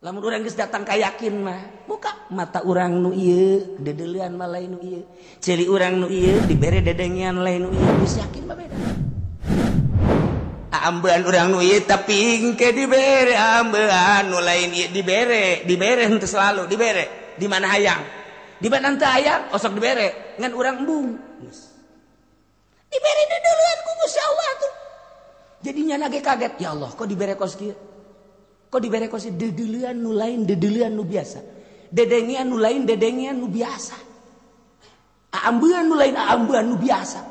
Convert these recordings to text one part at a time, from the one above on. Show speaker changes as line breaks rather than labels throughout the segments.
Lamun urang geus datang ka yakin mah, buka mata urang nu ieu dedeulean mah lain nu ieu. Ceuli urang nu ieu dibere dedengean lain nu ieu, geus yakin mah beda. Ambean urang nu ieu tapi engke dibere ambean nu lain ieu dibere, dibere henteu selalu dibere. Di mana hayang? Di mana henteu hayang osok dibere, ngan urang embung. Geus. Dibere dedeulean ku Gusti Allah tuh. Jadinya nage kaget, ya Allah kok dibere kos kieu? Kok dibere kos dedeulean nu lain dedeulean nu biasa. Dedengean nu lain dedengean nu biasa. Aambean nu lain aambean nu biasa.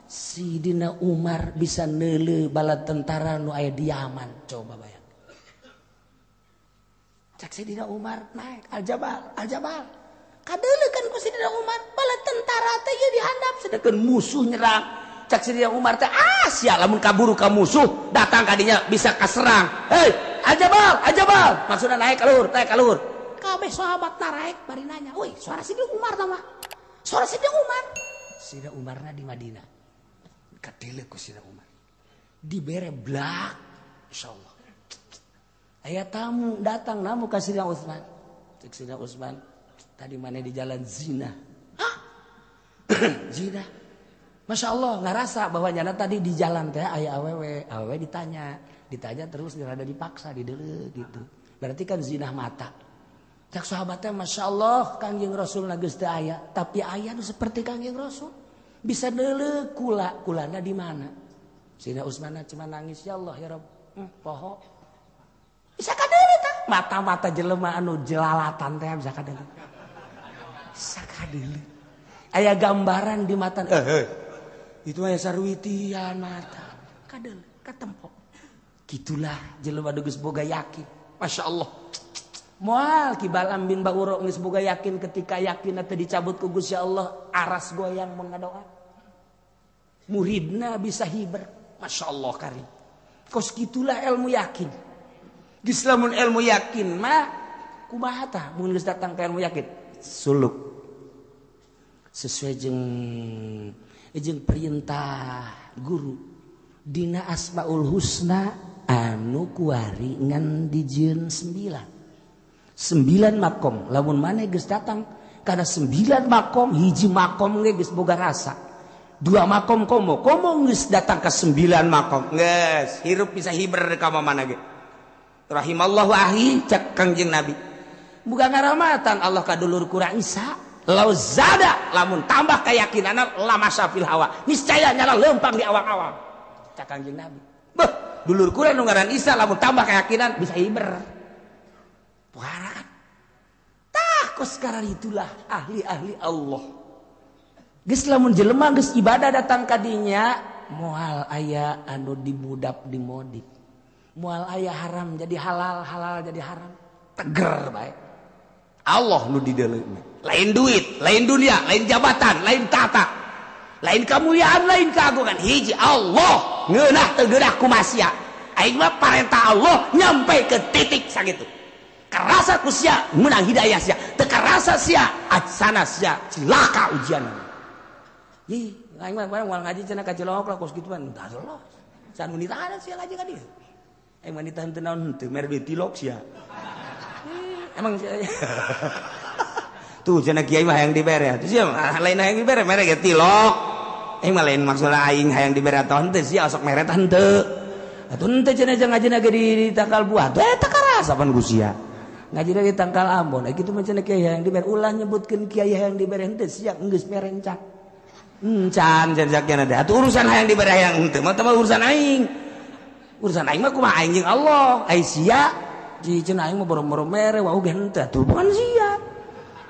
Sidina Umar bisa neuleuh bala tentara nu aya di Yaman. Coba bayang. Cak Sidina Umar naik Al-Jabal, Al-Jabal. Kadeuleuh kan ku Sidina Umar bala tentara teh ieu dihandap sedengkeun musuh nyerang. Cak Sidina Umar teh ah sia lamun kaburu ka musuh datang kadinya bisa kaserang. Hei, Al-Jabal, Al-Jabal. Maksudna naik ka luhur, naik ka luhur. Kabeh sahabat naraek bari nanya, "Euy, suara Sidina Umar tah mah." Suara Sidina Umar. Sidina Umarna di Madinah. Kadeuleuh ku Sidina Umar. Dibere blak, insyaallah. Aya tamu datang namu ka Sidina Utsman. Cek Sidina Utsman, tadi mana di jalan zina. Hah? Zina. Masya Allah ngerasa bahwa nyana tadi di jalan teh aya awewe, awewe ditanya, ditanya terus rada dipaksa dideuleuh gitu. Berarti kan zina mata. Cak sahabatnya Masya Allah Kangjeng Rasul geus teu aya, tapi aya nu seperti Kangjeng Rasul. Bisa deuleuh kula, kulana di mana? Sidina Utsman cuma nangis ya Allah ya Rabb, poho. Bisa kadeuleuh tah. Mata-mata jelema anu jelalatan teh bisa kadeuleuh. Bisa kadeuleuh. Aya gambaran di mata. Itu aya sarwitian mata. Kadeuleuh, katempo. Gitulah jelema geus boga yakin. Masya Allah. Moal Ki Balam bin Bauro geus boga yakin ketika yakin teh dicabut ku Gusti Allah aras goyang mengadoa. Muridna bisa hiber. Masya Allah karim. Kos gitulah ilmu yakin. Geus lamun ilmu yakin mah kumaha tah mun geus datang ka ilmu yakin? Suluk. Sesuai jeung perintah guru dina Asmaul Husna anu kuari ngan dijieun 9. 9 makom lamun maneh geus datang kana 9 makom hiji makom ge geus boga rasa. 2 makom komo komo geus datang ka 9 makom geus hirup bisa hiber ka mana ge. Rahimallahu ahi cak Kangjeng Nabi. Bukan ngaramatan Allah ka dulur kurang Isa. Lau zada lamun tambah keyakinanna lama syafil hawa niscaya nyala lempang di awang-awang. Cak Kangjeng Nabi. Beuh, dulur kurang nu ngaran Isa lamun tambah keyakinan bisa hiber. Pohara kan? Tah kos sekarang itulah ahli-ahli Allah. Geus lamun jelema geus ibadah datang ka dinya moal aya anu dibudap dimodif. Moal aya haram jadi halal, halal jadi haram. Teger bae. Allah nu dideuleuna. Lain duit, lain dunia, lain jabatan, lain tata, lain kemuliaan, lain keagungan. Hiji Allah ngeunah teu geunah kumasia. Aing mah parentah Allah nyampe ke titik sakitu. Karasa ku sia menang hidayah sia, teu karasa sia atsana sia cilaka ujian. Ih, aing mah moal ngaji cenah ka Cilongok lah kos kituan. Tah lolos. San nu ditahan sia ngaji ka dieu. Aing mah ditahan teu naon henteu mere duit tilok sia. Emang tuh cenah kiai mah hayang dibere. Tuh sia lain hayang dibere mere ge tilok. Aing mah lain maksudna aing hayang dibere atau henteu sia osok mere tah henteu. Atuh henteu cenah jeung ngajina ge di tangkal buah. Tuh eta karasa pan ku sia. Ngajina di tangkal Ambon. Kitu mah cenah kiai hayang dibere ulah nyebutkeun kiai hayang dibere henteu sia geus mere encan. Encan cenah kiai teh. Atuh urusan hayang dibere hayang henteu mah teh urusan aing. Urusan aing mah kumaha aing jeung Allah. Ai sia di cenah aing mah boro-boro mere wau ge henteu atuh bukan sia.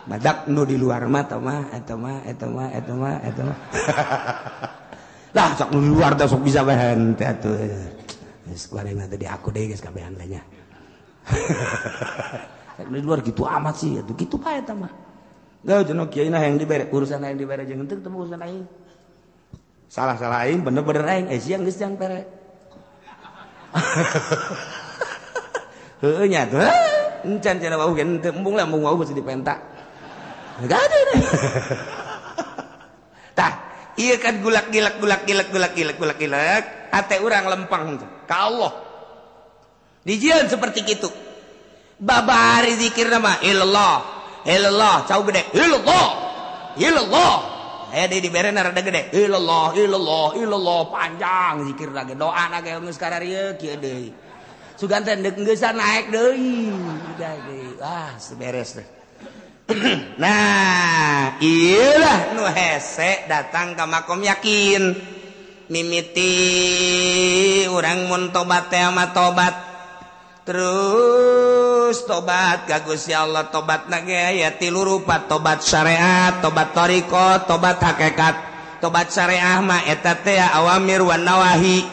Badak nu di luar mah eta mah eta mah eta mah eta mah eta mah. Lah sok nu di luar teh sok bisa bae henteu atuh. Geus kuari mah teh di aku deui geus kabehan teh nya. Sok nu di luar gitu amat sih atuh kitu bae eta mah. Geuh cenah kiai na hayang dibere urusan hayang dibere jeung henteu teh urusan aing. Salah-salah aing bener-bener aing eh sia geus jang pere. Heueuh nya tuh. Encan cenah wau ge henteu embung lah embung wau geus dipenta. Enggak ada. Tah, ieu kan gulak gilak gulak gilak gulak gilak gulak gilak hate urang lempang ka Allah. Dijieun seperti kitu. Babari zikir nama illallah illallah cau gede illallah illallah. Aya deui dibere rada gede illallah illallah illallah panjang zikir lagi doa na ge geus kararieu kieu deui. Sugan teh deuk geus naik deui. Udah deui. Ah, beres deh. Nah, iyalah nu hese datang ka makom yakin. Mimiti urang mun tobat teh mah tobat. Terus tobat ka Gusti Allah, tobatna ge aya tilu rupa, tobat syariat, tobat thariqah, tobat hakikat. Tobat syariah mah eta teh awamir wan nawahi.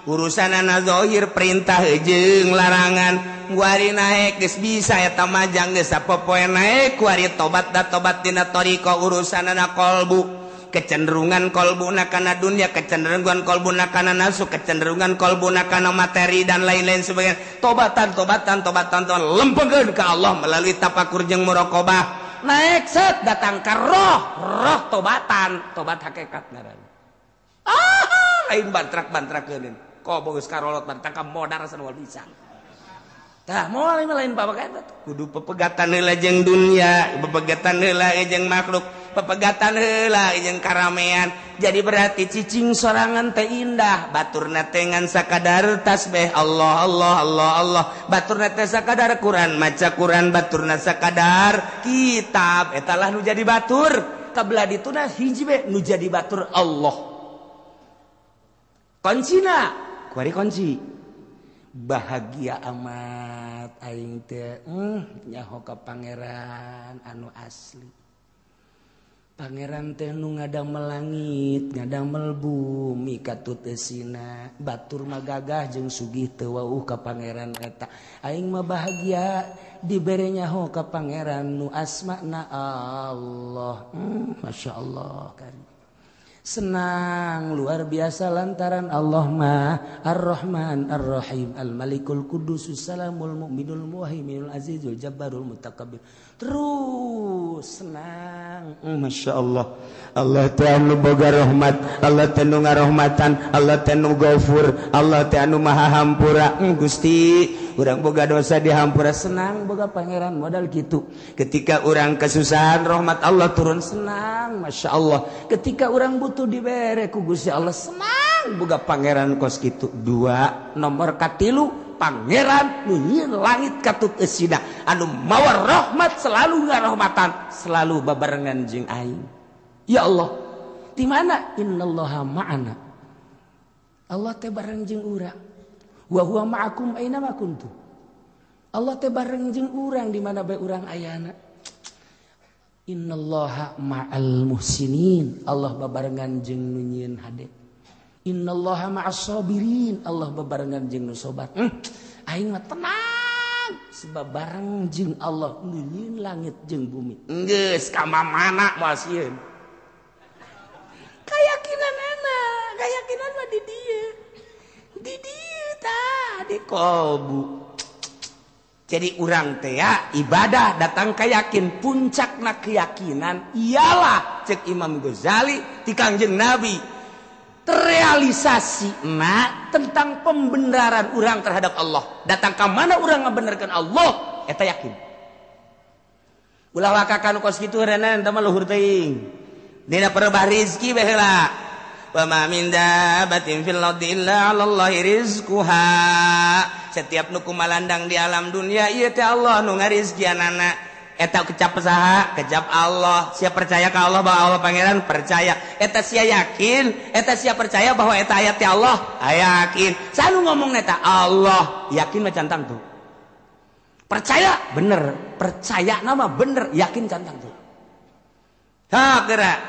Urusanana zahir perintah jeung larangan. Kuari naik geus bisa eta majang geus sapopoe naik kuari tobat da tobat dina thariqah urusanana qalbu. Kecenderungan kolbuna kana dunia, kecenderungan kolbuna kana nafsu, kecenderungan kolbuna kana materi dan lain-lain sebagainya. Tobatan, tobatan, tobatan, tobatan, lempengkeun ka Allah melalui tapakur jeung muraqabah. Naik set datang ka roh, roh tobatan, tobat hakikat ngaranna. Ah, lain bantrak-bantrakeun. Kok geus karolot bantrak ka modar sanwal bisa. Tah moal lain papagetan kudu pepegatan heula jeung dunia, pepegatan heula jeung makhluk, pepegatan heula jeung karamean. Jadi berarti cicing sorangan teh indah, baturna teh ngan sakadar tasbih Allah Allah Allah Allah, baturna teh sakadar Quran, maca Quran, baturna sakadar kitab, eta lah nu jadi batur. Kabelah dituna hiji be nu jadi batur Allah. Kuncina, kuari kunci. Bahagia amat aing teh nyaho ka pangeran anu asli. Pangeran teh nu ngadamel langit, ngadamel bumi katut eusina, batur mah gagah jeung sugih teu wauh ka pangeran eta. Aing mah bahagia dibere nyaho ka pangeran nu asmana Allah. Masyaallah kan. Senang luar biasa lantaran Allah mah Ar-Rahman Ar-Rahim Al-Malikul Qudus Salamul Mu'minul Muhaiminul Azizul Jabbarul Mutakabbir. Terus senang. Masya Allah. Allah teh anu boga rahmat, Allah teh nu ngarahmatan, Allah teh nu gafur, Allah teh anu maha hampura. Gusti, urang boga dosa dihampura, senang boga pangeran modal gitu. Ketika urang kesusahan rahmat Allah turun, senang, Masya Allah. Ketika urang butuh dibere ku Gusti Allah, senang boga pangeran kos kitu. Dua, nomor katilu, pangeran nu nyieun langit katut eusina, anu mawa rahmat selalu ngarahmatan, selalu babarengan jeung aing. Ya Allah, di mana innallaha ma'ana? Allah teh bareng jeung urang. Wa huwa ma'akum aina ma kuntum. Allah teh bareng jeung urang di mana bae urang ayana. Innallaha ma'al muhsinin. Allah babarengan jeung nu nyieun hade. Innallaha ma'as sabirin. Allah babarengan jeung nu sabar. Aing mah tenang sebab bareng jeung Allah nu nyieun langit jeung bumi. Geus ka mana moal sieun. Keyakinanana, keyakinan mah di dieu. Di dieu tah di kolbu. Jadi urang teh ya, ibadah datang ka yakin, puncakna keyakinan ialah cek Imam Ghazali ti Kangjeng Nabi terrealisasi na tentang pembenaran urang terhadap Allah. Datang ka mana urang ngabenerkeun Allah eta yakin. Ulah wakakan kos kitu renan eta mah luhur teuing. Dina perebah rizki baheula. Wa ma min dabbatin fil ardi illa 'alallahi rizquha. Setiap nu kumalandang di alam dunia ieu teh Allah nu ngarizkianana. Eta kecap saha? Kecap Allah. Sia percaya ka Allah bahwa Allah pangeran? Percaya. Eta sia yakin? Eta sia percaya bahwa eta ayat teh Allah? Yakin. Saha nu ngomong eta Allah? Yakin mah cantang tuh. Percaya bener, percaya nama bener, yakin cantang tuh. Ha gerak.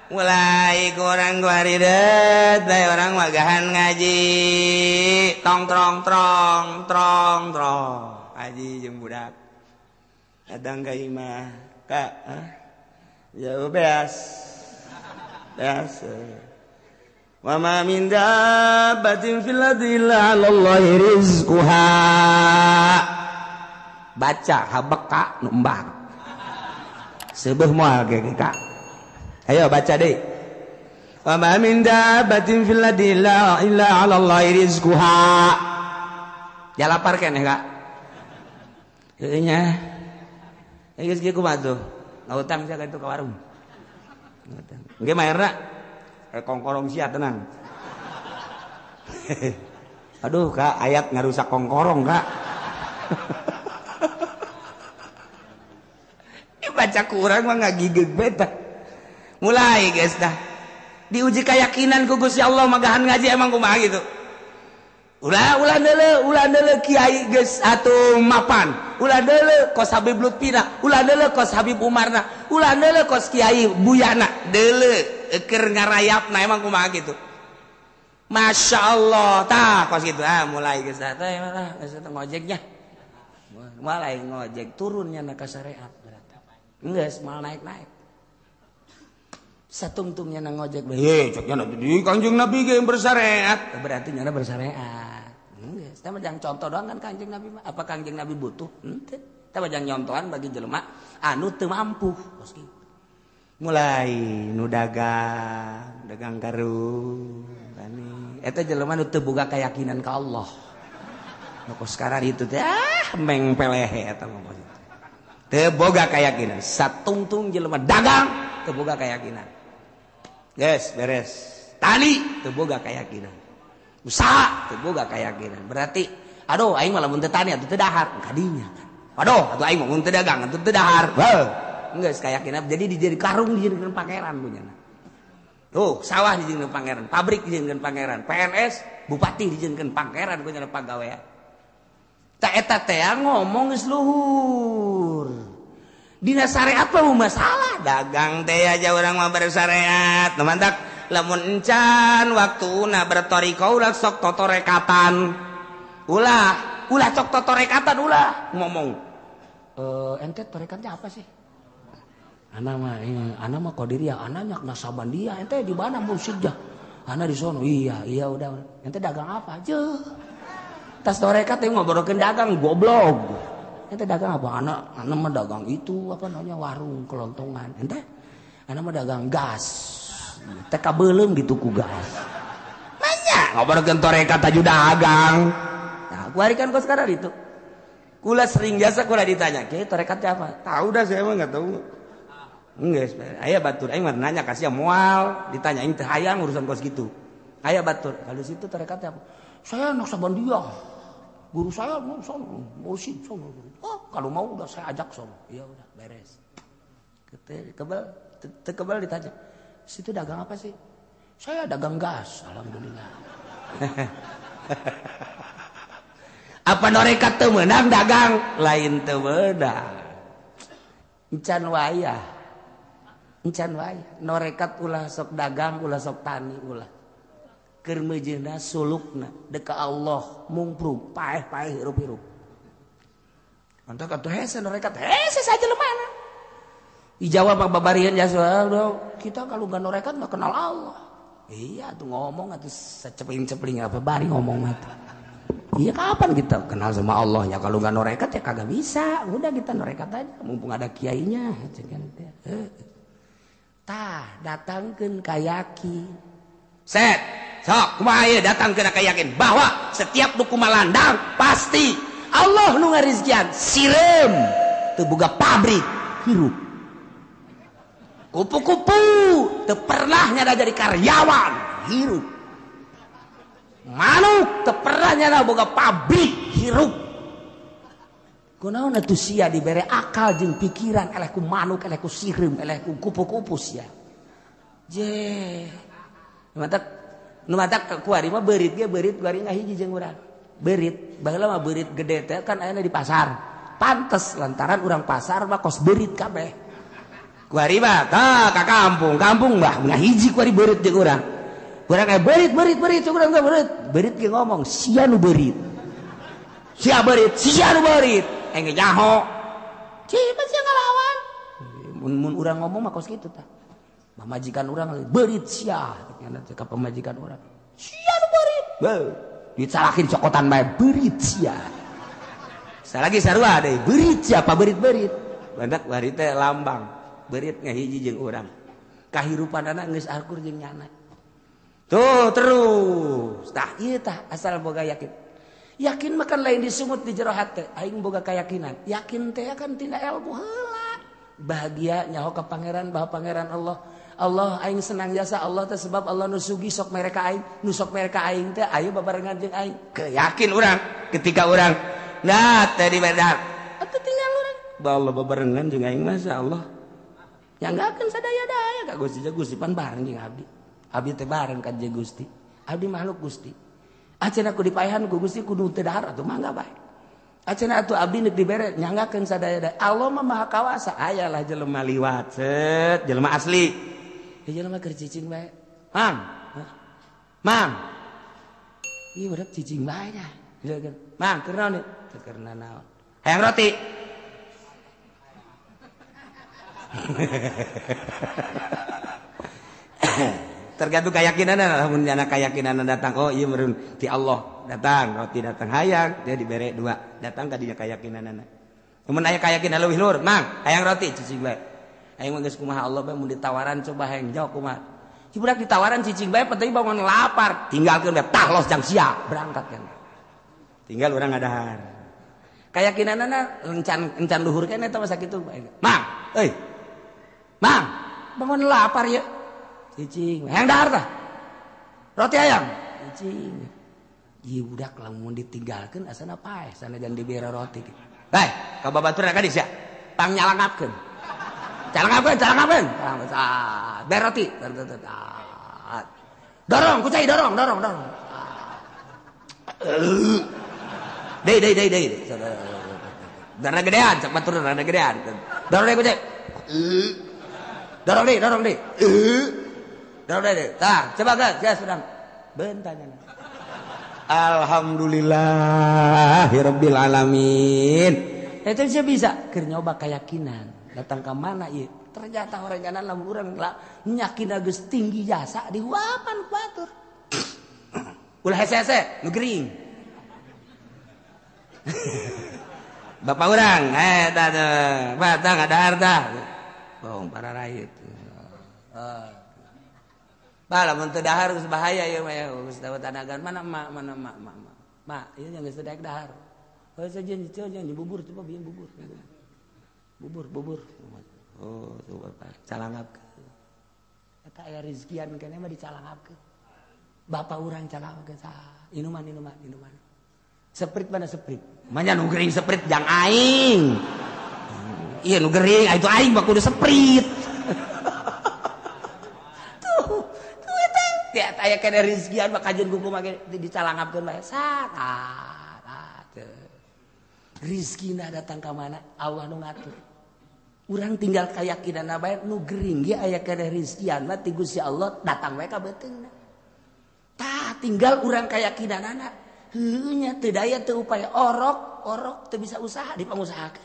Mulai kurang guaridet, bae orang magahan ngaji, tong trong trong trong trong, ngaji jeung budak. Kadang ka imah, kak, jauh beas, beas. Wa ma min dabbatin fil ardi illa 'alallahi rizquha. Baca habeka nu embang. Seubeuh moal ge kak. Ayo baca deh. Wa ma min dabbatin fil ardi illa 'alallahi rizquha. Ya lapar keneh kak. Heuh nya. Geus kieu kumaha tuh? Ngahutang sia ka itu ka warung. Ngahutang. Engke mayarna kongkorong sia tenang. Aduh Kak, ayat ngarusak kongkorong Kak. Baca kurang mah ngagigeg beta. Mulai guys dah. Diuji keyakinan ku Gusti Allah magahan ngaji emang kumaha gitu. Ulah ulah deuleu kiai geus atuh mapan. Ulah deuleu kos Habib Lutfina, ulah deuleu kos Habib Umarna, ulah deuleu kos Kiai Buyana. Deuleu keur ngarayapna emang kumaha gitu. Masya Allah, tah kos gitu. Ah mulai geus dah teh mah geus ngojeknya. Mulai ngojek turunnya na ka syariat berarti. Geus moal naik-naik. Satungtungnya na ngojek heh ceknya di Kanjeng Nabi ge bersyariat. Berarti nyana bersyariat. Geus teh mah jang contoh doang kan Kanjeng Nabi mah. Apa Kanjeng Nabi butuh? Henteu. Teh mah jang nyontohan bagi jelema anu teu mampu. Kos kitu. Mulai nu dagang, dagang karung tani. Eta jelema nu teu boga keyakinan ka Allah. Nu kos sekarang itu teh ah meng pelehe eta mah. Teu boga keyakinan. Satungtung jelema dagang teu boga keyakinan. Geus beres. Tani teu boga keyakinan. Usaha teu boga keyakinan. Berarti aduh aing mah lamun teu tani atuh teu dahar kadinya kan. Aduh atuh aing mah mun teu dagang atuh teu dahar. Heuh. Geus keyakinan jadi dijadi karung dijadikeun pangeran punyana. Tuh sawah dijadikeun pangeran, pabrik dijadikeun pangeran, PNS bupati dijadikeun pangeran punyana pagawean. Tak eta teh ngomong geus luhur. Dina syariat mah masalah dagang teh aja urang mah bersyariat. Nu mantak lamun encan waktuna bertoriko ulah sok totorekatan. Ulah, ulah sok totorekatan ulah ngomong. Ente torekatnya apa sih? Ana mah ana mah qadiriyah, ana nyak nasaban dia, ente di mana mursyidnya? Ana di sono. Iya, iya udah. Ente dagang apa? Jeuh. Tas torekat teh ngobrolkeun dagang goblok. Ente dagang apa? Ana mah dagang itu apa namanya warung kelontongan. Ente ana mah dagang gas. Teh kabeuleum gitu ku gas. Nanya ngobrolkeun torekat aju dagang. Nah, ku hari kan kos sekarang itu. Kula sering jasa kula ditanya, "Kiai torekatnya apa?" Tahu dah saya mah enggak tahu. Enggak, aya batur aing mah nanya kasih moal, ditanya aing teh hayang urusan kos gitu. Aya batur, kalau situ torekatnya apa? Saya Naqsyabandiyah. Guru saya sono, mursyid sono. Oh, kalau mau udah saya ajak sono. Iya udah beres. Kebal, kebal ditanya. Situ dagang apa sih? Saya dagang gas, alhamdulillah. Apa norekat teu meunang dagang? Lain teu meunang. Encan wayah. Encan wayah. Norekat ulah sok dagang, ulah sok tani ulah. Keur meujeuhna sulukna deka Allah mungprung paeh-paeh hirup-hirup. Mantap atuh hese norekat hese saja lemana. Dijawab Pak babarian jasa kita kalau enggak norekat enggak kenal Allah. Iya tuh ngomong atuh secepling-cepling apa bari ngomong atuh. Iya kapan kita kenal sama Allah ya kalau enggak norekat ya kagak bisa. Udah kita norekat aja mumpung ada kiainya. Tah datangkeun ka yakin. Set sok kumaha ieu datangkeun ka yakin bahwa setiap nu kumalandang pasti Allah nu ngarizkian sireum teu boga pabrik hirup. Kupu-kupu teu pernah nyada jadi karyawan hirup. Manuk teu pernah nyada boga pabrik hirup. Kunaon atuh sia dibere akal jeung pikiran eleh ku manuk eleh ku sireum eleh ku kupu-kupu sia. Je matak nu matak kuari mah beurit ge beurit kuari ngahiji jeung urang. Beurit baheula mah beurit gede teh kan ayana di pasar. Pantes lantaran urang pasar mah kos beurit kabeh. Kuari mah tah ka kampung, kampung mah ngahiji kuari beurit jeung urang. Urang aya beurit beurit beurit urang teh beurit. Beurit ge ngomong sia nu beurit. Sia beurit, sia nu beurit. Engge nyaho. Cih sia ngalawan. Mun urang ngomong mah kos kitu tah. Pamajikan urang beurit sia, nya teh ka pamajikan urang. Sia nu beurit. Beuh, dicalakin cokotan bae beurit sia. Salagi sarua deui, beurit sia apa beurit-beurit. Bandak bari teh lambang. Beurit ngahiji jeung urang. Kahirupanana geus akur jeung nyana. Tuh terus. Tah ieu tah asal boga yakin. Yakin makan lain disungut di jero hate, aing boga keyakinan. Yakin teh kan tina ilmu heula. Bahagia nyaho ka pangeran bahwa pangeran Allah. Allah aing senang jasa Allah teh sebab Allah nu sugih sok mere ka aing, nu sok mere ka aing teh ayo babarengan jeung aing. Keyakin urang ketika urang nah teh di bedar. Atuh tinggal urang. Bah Allah babarengan jeung aing masa Allah. Nyanggakeun sadaya-daya ka Gusti, Gusti pan bareng jeung abdi. Abdi teh bareng ka jeung Gusti. Abdi makhluk Gusti. Acenah ku dipaehan ku Gusti kudu teu dahar atuh mangga bae. Acenah atuh abdi neuk dibere nyanggakeun sadaya-daya. Allah mah maha kawasa. Aya lah jelema liwat set jelema asli. Ya jelema keur cicing bae. Mang. Mang. Ieu budak cicing bae nya. Mang keur naon ieu? Teu keur nanaon. Hayang roti. Tergantung keyakinan, lamun jana keyakinan datang, oh iya meureun ti Allah datang, roti datang hayang, dia dibere dua, datang ka dinya keyakinanana. Mun aya keyakinan leuwih luhur, Mang, hayang roti cicing bae. Aing mah geus kumaha Allah bae mun ditawaran coba hayang jauh kumaha. Si budak ditawaran cicing bae penting bangun lapar, tinggalkeun bae tah los jang sia, berangkat kan. Tinggal urang ngadahar. Keyakinanana encan encan luhur kan eta mah sakitu bae. Mang, euy. Mang, bangun lapar ya. Cicing, hayang dahar tah. Roti ayam. Cicing. Ieu budak lamun ditinggalkeun asana paeh sanajan dibere roti. Bae, ka babaturna ka dieu sia. Pang nyalangapkeun. Calangapkeun, calangapkeun. Bere roti. Dorong, kucai dorong, dorong, dorong. Deui, deui, deui, deui. Darah gedean, cak batur darah gedean. Dorong deui kucai. Dorong deui, dorong deui. Dorong deui. Tah, coba geus, geus urang. Bentanya. Alhamdulillahirabbil alamin. Eta sih bisa keur nyoba keyakinan. Datang ke mana ieu? Ternyata oranganan lamun urang lah nyakin geus tinggi jasa dihuapan ku batur. Ulah hese-hese, nu gering. Bapak urang, tah teh, batang ada harta. Bohong para rakyat. Bah lamun teu dahar geus bahaya ieu mah ya, geus dapat tanagan mana emak, mana emak, emak. Mak, ieu yang geus teu daek dahar. Heuh sajen jeung dibubur coba bieu bubur. Bubur, bubur. Oh, tuh bapak calangapkeun. Eta aya rezekian keneh mah dicalangapkeun. Bapak urang calangapkeun saha? Inuman, inuman, inuman. Seprit mana seprit? Manya nu gering seprit jang aing. Iya nu gering, itu aing mah kudu seprit. Tuh, tuh eta teh aya keneh rezekian mah kajeun kuku mah dicalangapkeun bae. Sat, ah, teu. Rizkina datang ka mana? Allah nu ngatur. Urang tinggal keyakinan bae nu gering ge aya keneh rizkian mah ti Gusti Allah datang wae ka beuteungna. Tah tinggal urang keyakinanana. Heueuh nya teu daya teu upaya orok, orok teu bisa usaha dipangusahakeun.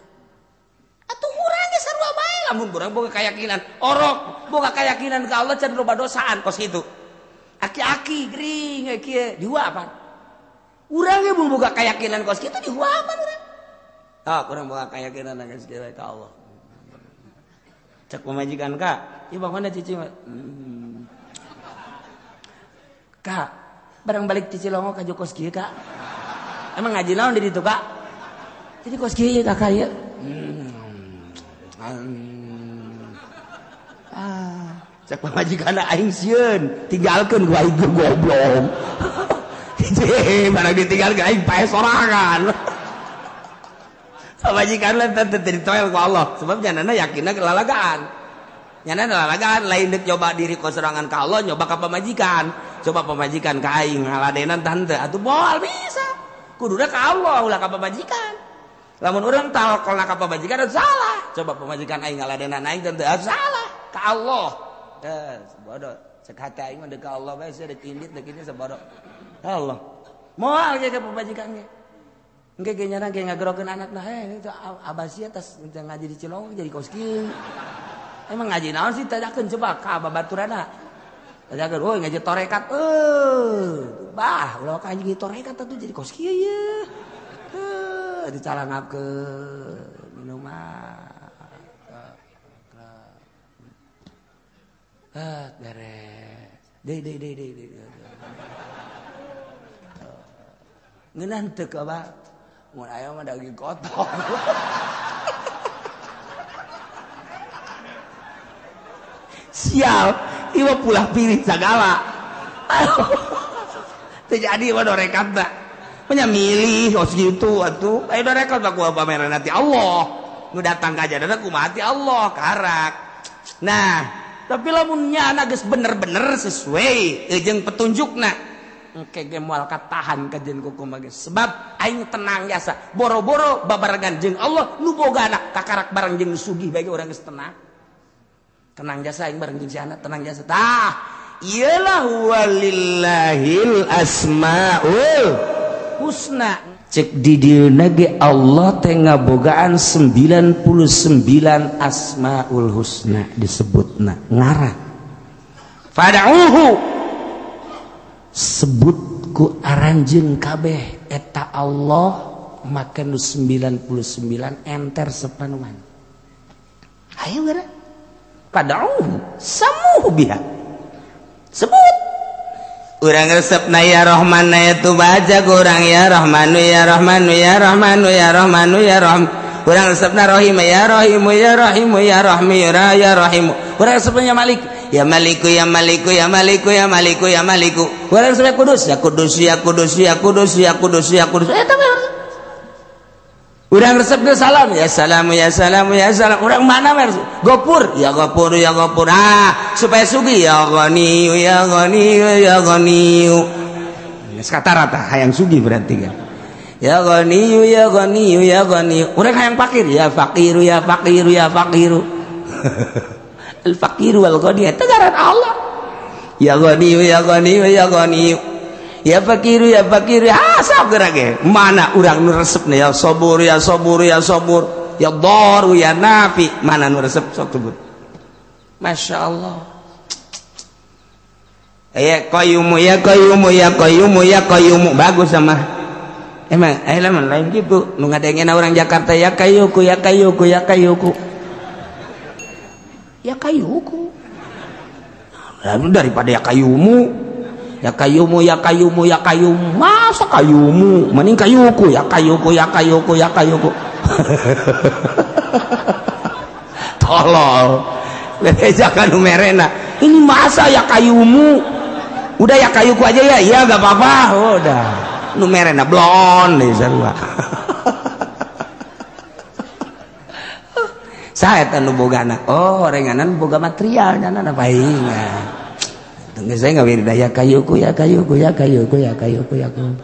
Atuh urang ge sarua bae lamun urang boga keyakinan orok, boga keyakinan ka Allah can loba dosaan kos kitu. Aki-aki gering kieu dihuapan. Urang ge mun boga keyakinan kos kitu dihuapan urang. Ah, kurang boga keyakinan geus kieu ka Allah. Cek pamajikan kak, ieu bang mana cici? Kak, barang balik cici longo ka kos kieu kak. Emang ngaji naon di ditu kak? Jadi kos kieu kakak ieu. Ah, cek pamajikan aing sieun, tinggalkeun gua aing goblok. Cici, barang ditinggalkeun aing pae sorangan. Pamajikan lah teh ditoel ku Allah sebab nyanana yakinna kelalagaan. Nyanana lalagaan lain deuk nyoba diri ku sorangan ka Allah nyoba ka pamajikan. Coba pamajikan ka aing ngaladenan tante atuh moal bisa. Kuduna ka Allah ulah ka pamajikan. Lamun urang tawakkalna ka pamajikan atuh salah. Coba pamajikan aing ngaladenan aing tante atuh salah ka Allah. Teh bodoh cek hati aing mah deuk ka Allah bae sia deuk indit deuk ini sabodoh. Allah. Moal ge ka pamajikan ge. Engke ge nyana ge ngagerokeun anakna heh itu abasia tas ngaji di Cilongok jadi kos kieu. Emang ngaji naon sih tanyakeun coba ka babaturana. Tanyakeun, "Oh, ngaji torekat." Bah, ulah ka ngaji torekat atuh jadi kos kieu ye. Heuh, dicalangapkeun minuman. Ah, beres. Deui deui deui deui. Ngeunah teu ka Abah? Mun aya mah daging kotor. Sial, ieu pulah pilih sagala. Teu jadi mah dorekat da. Nya milih kos gitu atuh. Aya dorekat mah kumaha pameran ti Allah. Nu datang ka jadana kumaha ti Allah karak. Nah, tapi lamunnya anak geus bener-bener sesuai jeung petunjukna engke ge moal katahan ka jeung kumaha geus sebab aing tenang jasa boro-boro babarengan jeung Allah nu boga anak kakarak bareng jeung sugih bae urang geus tenang tenang jasa aing bareng jeung si anak tenang jasa tah iyalah walillahil asmaul husna. Cek di dieuna ge Allah teh ngabogaan 99 asmaul husna disebutna ngaran. Fad'uhu sebut ku aranjeun kabeh eta Allah make nu 99 enter sepanuan. Hayu geura. Fad'uhu samuhu biha. Sebut urang resepna ya Rahman na itu baca kurang ya Rahmanu ya Rahmanu ya Rahmanu ya Rahmanu ya Rahim. Urang resepna Rahim ya Rahimu ya Rahimu ya Rahmi ya Rahimu. Urang resepna Malik ya Maliku ya Maliku ya Maliku ya Maliku ya Maliku. Urang resepna Kudus ya Kudus ya Kudus ya Kudus ya Kudus ya Kudus. Eta mah urang resepna salam ya salamu ya salamu ya salam. Urang mana mah Gopur ya Gopur ya Gopur. Ah supaya sugih ya Ghani ya Ghani ya Ghani. Geus kata rata hayang sugih berarti kan. Ya Ghani ya Ghani ya Ghani. Urang hayang fakir ya fakiru ya fakiru ya fakiru. Al fakiru wal ghani eta ngaran Allah. Ya Ghani ya Ghani ya Ghani. Ya fakiru ya fakiru. Ah sok geura ge. Mana urang nu resepna ya sabur ya sabur ya sabur ya daru ya nafi. Mana nu resep sok sebut. Masya Allah. Ya qayyumu ya qayyumu ya qayyumu ya qayyumu bagus sama. Emang lamun lain gitu nu ngadengena orang Jakarta ya kayuku ya kayuku ya kayuku. Ya kayuku. Lalu daripada ya kayumu ya kayumu ya kayumu ya kayumu masa kayumu mending kayuku ya kayuku ya kayuku ya kayuku. Tolol bebejakan merena ini masa ya kayumu udah ya kayuku aja ya iya gak apa-apa udah nu merena blon deh sarua. Saya nu boga anak oh renganan boga material nyana paingan. Tunggu saya nggak wirida ya kayuku ya kayuku ya kayuku ya kayuku ya kayuku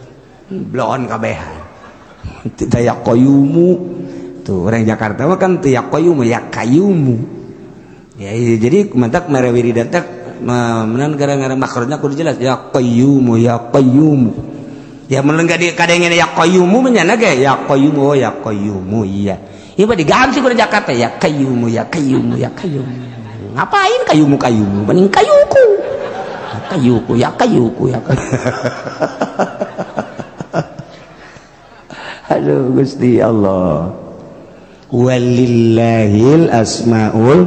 blon kabehan tidak ya kayumu tuh orang Jakarta mah kan ya kayumu ya kayumu ya jadi mantak mere wirida teh menan gara-gara maksudnya kudu jelas ya kayumu ya kayumu ya mun enggak di kadengena ya kayumu menyana ge ya kayumu oh ya kayumu iya ieu mah diganti ku Jakarta ya kayumu ya kayumu ya kayumu ngapain kayumu kayumu mending kayuku kayuku ya kayuku ya kayuku. Aduh Gusti Allah. Walillahil asmaul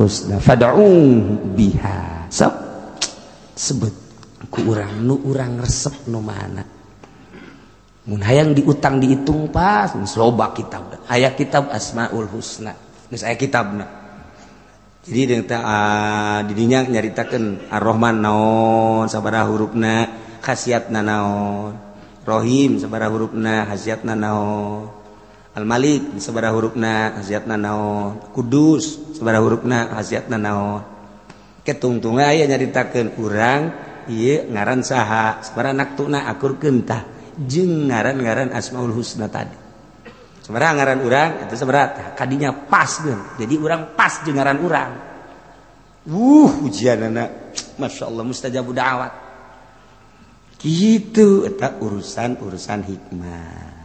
husna fad'u biha. Sok sebut ku urang nu urang resep nu mana. Mun hayang diutang dihitung pas loba kitab. Aya kitab Asmaul Husna. Geus aya kitabna. Jadi didinya nyaritakeun Ar-Rahman naon sabaraha hurufna khasiatna naon, Rahim sabaraha hurufna khasiatna naon, Al-Malik sabaraha hurufna khasiatna naon, Kudus sabaraha hurufna khasiatna naon. Ketungtunga aya nyaritakeun urang ieu ngaran saha sabaraha naktuna akurkeun tah jeung ngaran-ngaran Asmaul Husna tadi. Sabaraha ngaran urang itu sabaraha kadinya pas geun. Jadi urang pas jeung ngaran urang. Ujianana Masya Allah mustajabu da'wat. Gitu eta urusan-urusan hikmah.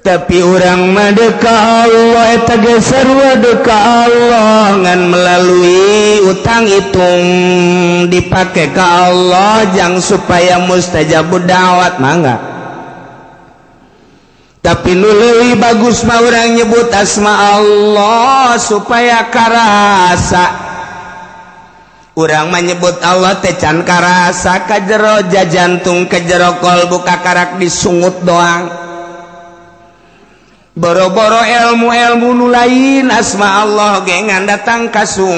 Tapi urang mah deka Allah eta ge sarua deka Allah ngan melalui utang hitung dipake ka Allah jang supaya mustajabu da'wat mangga. Tapi nu leuwih bagus mah urang nyebut asma Allah supaya karasa. Urang menyebut Allah teh can karasa ka jero jantung ka jero kolbu kakarak disungut doang. Boro-boro ilmu-ilmu nu lain asma Allah ge ngan datang ka sungut.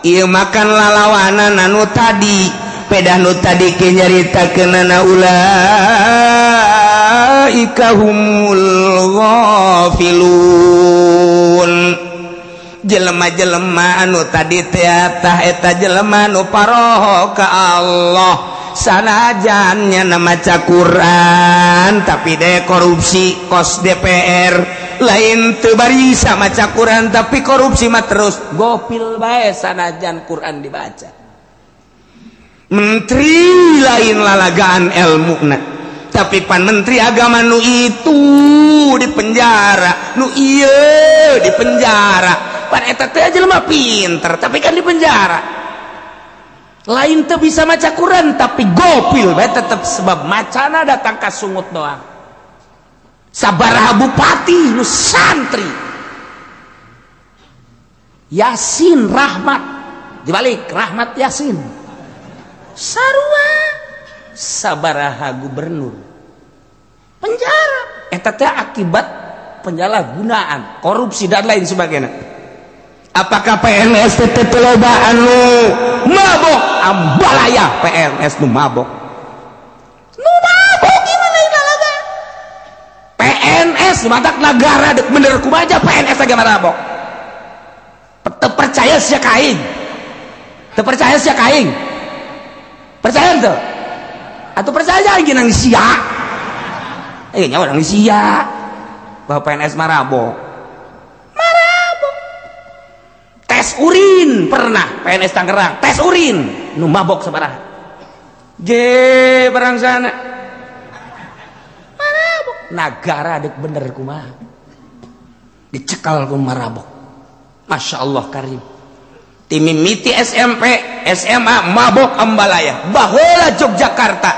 Ieu makan lalawanan anu tadi, pedah nu tadi ke nyaritakeunana ulaika humul ghafilun. Jelema-jelema anu tadi teh eta jelema nu paroho ka Allah sanajan nya maca Quran tapi de korupsi kos DPR lain teu barisa maca Quran tapi korupsi mah terus gopil bae sanajan Quran dibaca. Menteri lain lalagaan elmuna tapi pan menteri agama nu itu di penjara, nu ieu di penjara. Pan eta teh jelema pinter tapi kan di penjara. Lain teu bisa maca Quran tapi gopil bae tetep sebab macana datang ka sungut doang. Sabaraha bupati nu santri. Yasin Rahmat dibalik Rahmat Yasin. Sarua sabaraha gubernur penjara. Eta teh akibat penyalahgunaan, korupsi dan lain sebagainya. Apakah PNS teh loba anu mabok? Ambalaya PNS nu mabok. Nu mabok gimana lalaga? PNS matak nagara dek bener kumaha PNS agama mabok. Teu percaya sia ka aing. Teu percaya sia ka aing. Percaya teu? Atau percaya aing nang sia? Nyawa nang sia. Bahwa PNS marabok. Tes urin pernah PNS Tangerang, tes urin nu mabok sabaraha. Je barang sana. Marabok. Nagara dek bener kumaha. Dicekal ku marabok. Masya Allah karim. Timimiti SMP, SMA mabok ambalaya. Baheula Yogyakarta.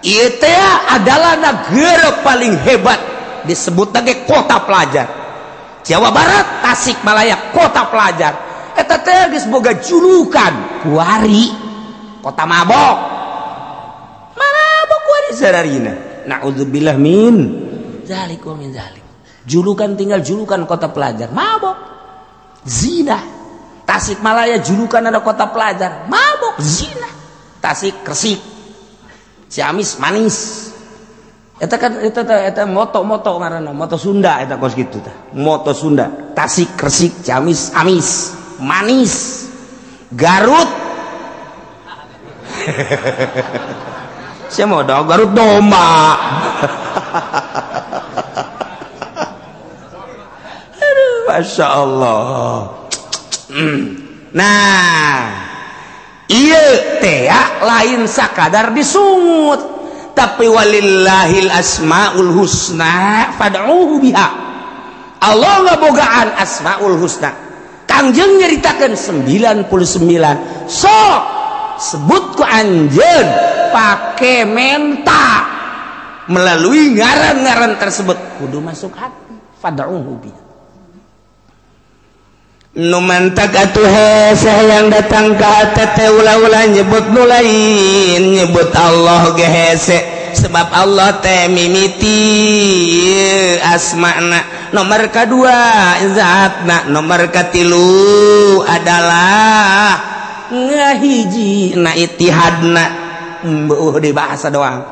Ieu teh adalah negara paling hebat disebut lagi kota pelajar. Jawa Barat, Tasikmalaya, kota pelajar. Eta teh geus boga julukan kuari kota mabok. Mabok kuari sararina. Nauzubillah min zalik wa min zalik. Julukan tinggal julukan kota pelajar, mabok. Zina. Tasikmalaya julukan ada kota pelajar, mabok, zina. Tasik Gresik. Ciamis manis. Eta kan eta moto-moto ngaranna, moto Sunda eta kos kitu tah. Moto Sunda, Tasik, Gresik, Ciamis, amis, manis. Garut. Saya mau dong Garut domba. Aduh, Masya Allah. Nah, ieu teh lain sakadar disungut. Tapi walillahil asmaul husna fad'uhu biha. Allah ngabogaan asmaul husna. Kangjeng nyaritakeun 99. Sok sebut ku anjeun pake menta melalui ngaran-ngaran tersebut kudu masuk hati fad'uhu biha. Nu mantak atuh hese yang datang ka hate teh ulah-ulah nyebut nu lain, nyebut Allah ge hese sebab Allah teh mimiti asmana. Nomor kedua zatna, nomor katilu adalah ngahiji na itihadna. Beuh di bahasa doang.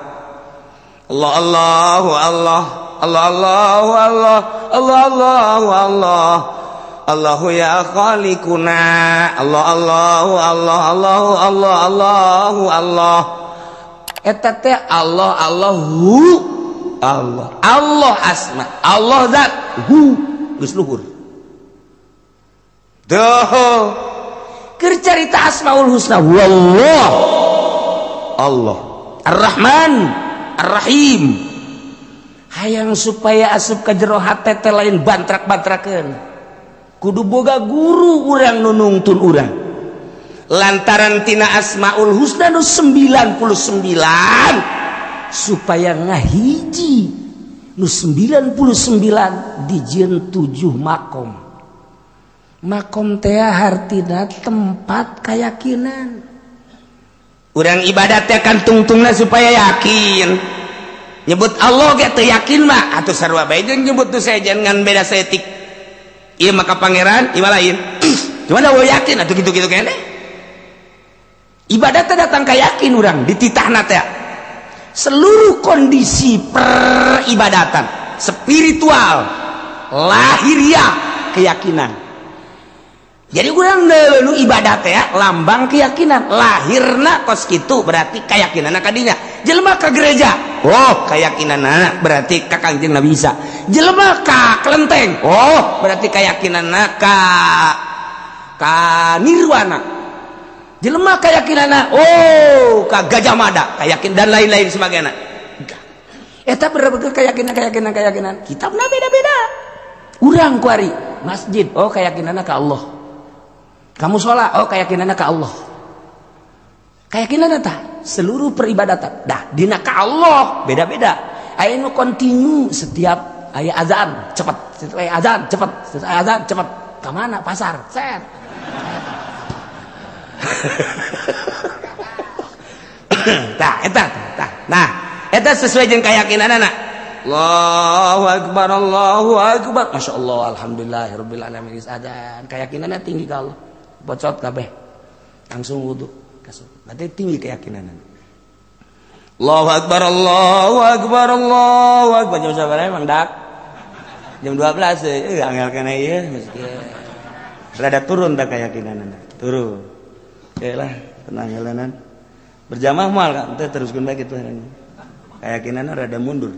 Allah Allahu Allah Allah Allahu Allah Allah Allahu Allah Allahu ya khaliquna Allah Allahu Allah Allahu Allah Allahu Allah. Eta teh Allah Allahu Allah Allah asma Allah zat hu geus luhur. Duh keur carita asmaul husna wallah Allah Ar-Rahman Ar-Rahim. Hayang supaya asup ka jero hate teh lain bantrak-bantrakeun. Kudu boga guru urang nu nungtun urang. Lantaran tina asmaul husna nu 99 supaya ngahiji nu 99 dijieun 7 makom. Makom teh hartina tempat keyakinan. Urang ibadat teh kan tungtungna supaya yakin. Nyebut Allah ge teu yakin mah atuh sarua bae jeung nyebut nu sejen ngan beda saeutik. Ieu mah ka pangeran, ieu mah lain. Cuma da yakin atuh kitu-kitu keneh. Ibadat teh datang ka yakin urang dititahna teh. Seluruh kondisi peribadatan spiritual, lahiriah, keyakinan. Jadi urang nu ibadat ya lambang keyakinan, lahirna kos kitu berarti keyakinanna kadinya. Jelema ka gereja, oh keyakinanna berarti ka Kangjeng Nabi Isa. Jelema ka kelenteng, oh berarti keyakinanna ka nirwana. Jelema keyakinanna oh ka Gajah Mada, keyakin dan lain-lain sebagainya. Eta bener-bener keyakinan. Kitabna beda-beda. Urang kuari masjid, oh keyakinanna ka Allah. Kamu sholat, oh keyakinannya ke Allah. Keyakinannya tah seluruh peribadatan. Dah dina ka Allah beda-beda. Aya nu kontinu setiap aya azan cepat, setiap aya azan cepat, setiap aya azan cepat. Ka mana pasar? Set. Tah eta tah. Nah, eta sesuai jeung keyakinanna. Allahu akbar, Allahu akbar. Masyaallah, alhamdulillahirabbil alamin. Azan keyakinannya tinggi ka Allah. Bocot kabeh langsung wudu kasut. Berarti tinggi keyakinan. Allahu akbar, Allahu akbar, Allahu akbar. Jam sabaraha emang dak? Jam 12 angel kana ieu meski. Rada turun tak keyakinanna. Turun. Oke lah, tenang helanan. Berjamaah moal kan teh teruskeun bae kitu. Keyakinanna rada mundur.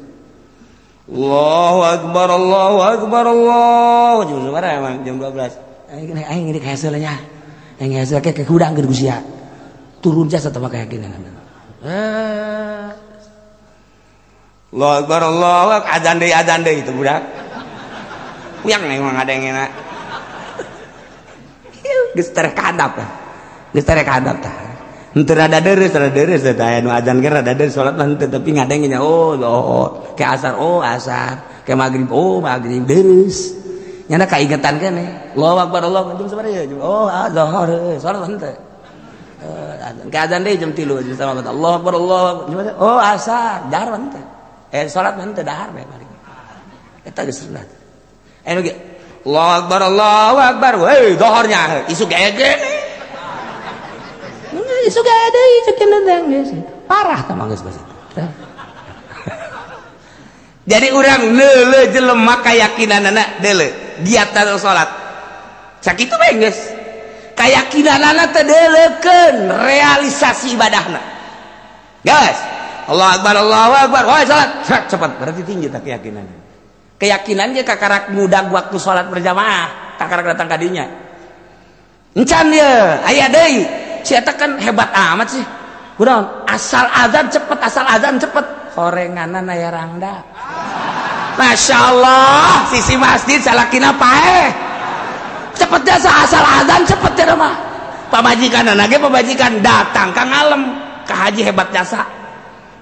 Allahu akbar, Allahu akbar, Allah. Jam sabaraha emang? Jam 12. Aing aing ini hasilnya. Yang hasil kayak kudang ke usia turun jasa sama keyakinan. Allahu akbar, Allahu akbar, azan deui itu budak. Kuyang emang ada yang enak. Geus terkadap. Geus terkadap tah. Henteu rada deureuh teh aya nu azan ge rada deureuh salat mah henteu tapi ngadengnya oh lohor, ke asar oh asar, ke magrib oh magrib deureuh. Nyana kaingetan keneh. Allahu akbar, Allahu akbar, jam sabaraha ya? Oh, zuhur, salat henteu. Azan ke azan deui jam 3 jam sama Allahu akbar, Allahu akbar. Oh, asar, dahar henteu. Salat henteu dahar bae paling. Eta geus sunat. Anu ge Allahu akbar, Allahu akbar. Heuy, zuhurnya isuk ge. Isuk ge deui cek nendang geus. Parah tah mah geus geus. Jadi urang leuleuh jelema kayakinanana deuleuh. Giat salat sakitu bae geus kayakinanana teh deuleukeun realisasi ibadahna geus Allahu akbar, Allahu akbar, woi salat cepat berarti tinggi tah keyakinan. Keyakinan ge kakarak ngudag waktu salat berjamaah kakarak datang ka dinya encan ye aya deui si eta kan hebat amat sih kunaon asal azan cepet horenganan aya rangda. Masya Allah, sisi masjid salakina paeh. Cepet jasa asal azan cepet ya mah. Pamajikan anake pamajikan datang ka ngalem ka haji hebat jasa.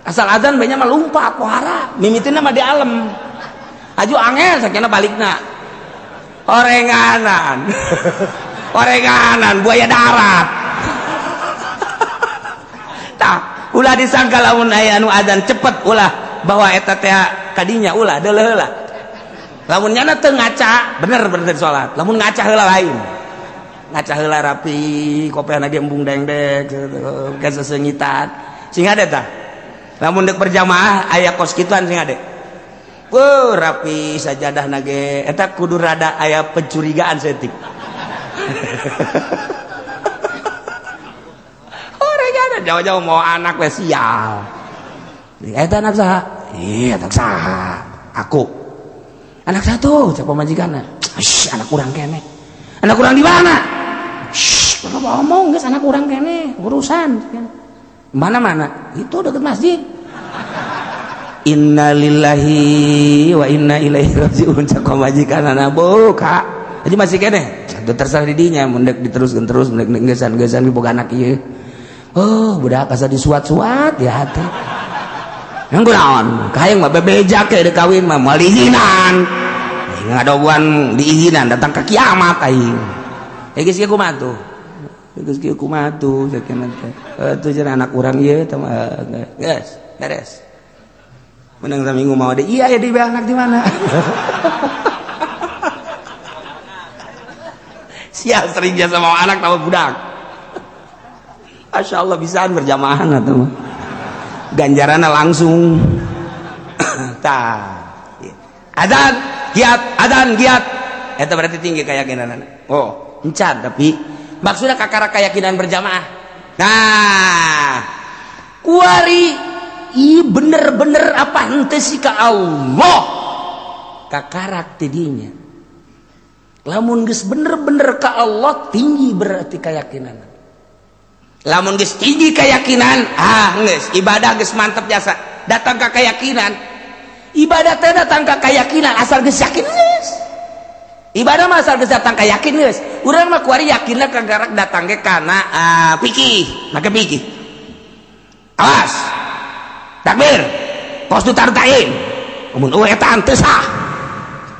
Asal azan banyak mah lumpat pohara, mimitina mah di alem. Aju angel sakina balikna. Orenganan. Orenganan buaya darat. Tah, ulah disangka lamun aya anu azan cepet ulah bahwa eta teh kadinya ulah deuleuh heula. Lamun nyana teu ngaca, bener bener salat. Lamun ngaca heula lain. Ngaca heula rapi, kopeana ge embung dengdek, ke sesengitan. Sing ade tah. Lamun deuk berjamaah aya kos kituan sing ade. Wuh, rapi sajadahna ge eta kudu rada aya pencurigaan saeutik. Orang jauh-jauh mau anak we sial. Eta anak saha? Iya, anak saha? Aku. Anak satu, cak pamajikanna. Shh, anak urang keneh. Anak urang di mana? Shh, kenapa omong geus anak urang keneh, urusan. Mana-mana? Itu deket masjid. Innalillahi wa inna ilaihi rajiun cak pamajikanna buka. Jadi masih keneh. Terserah di dinya mun deuk diteruskeun terus mun deuk geusan-geusan boga anak ieu. Oh, budak asa disuat-suat ya hati. Yang kunaon? Kahayang mah bebeja ke deuk kawin mah moal diizinan. Ngadoguan diizinan datang ke kiamat aing. Geus kieu kumaha tuh? Geus kieu kumaha tuh sakeuna teh. Atuh cenah anak urang ieu teh geus beres. Menang saminggu mau deh. Iya ya di anak di mana? Siap sering biasa mau anak tahu budak. Masya Allah bisaan berjamaah atau ganjarannya langsung. Tah. Adzan giat, adzan giat. Eta berarti tinggi keyakinan. Oh, encan tapi maksudnya kakara keyakinan berjamaah. Nah, kuari i bener-bener apa henteu sih ka Allah kakarak tidinya. Lamun geus bener-bener ka Allah tinggi berarti keyakinan. Lamun geus tinggi keyakinan, ah geus ibadah geus mantep jasa. Datang ka keyakinan. Ibadah teh datang ka keyakinan asal geus yakin geus. Ibadah mah asal geus datang ka yakin geus. Urang mah kuari yakinna kagarak datang ge kana fikih, make fikih. Awas. Takbir. Kos du tartain. Mun eueuh eta teu sah.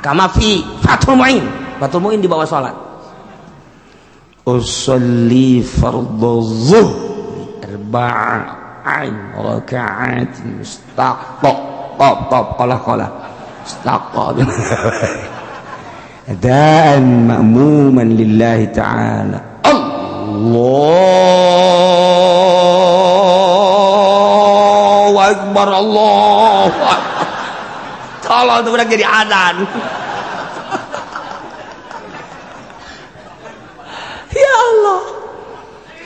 Kama fi Fathul Muin. Fathul Muin di bawah salat. Usolli fardhu zuhri arba'an raka'at mustaqaq qaf qaf qala qala mustaqaq adaan ma'muman lillahi ta'ala. Allahu akbar, Allahu akbar. Tolong tuh budak jadi adzan. Ya Allah.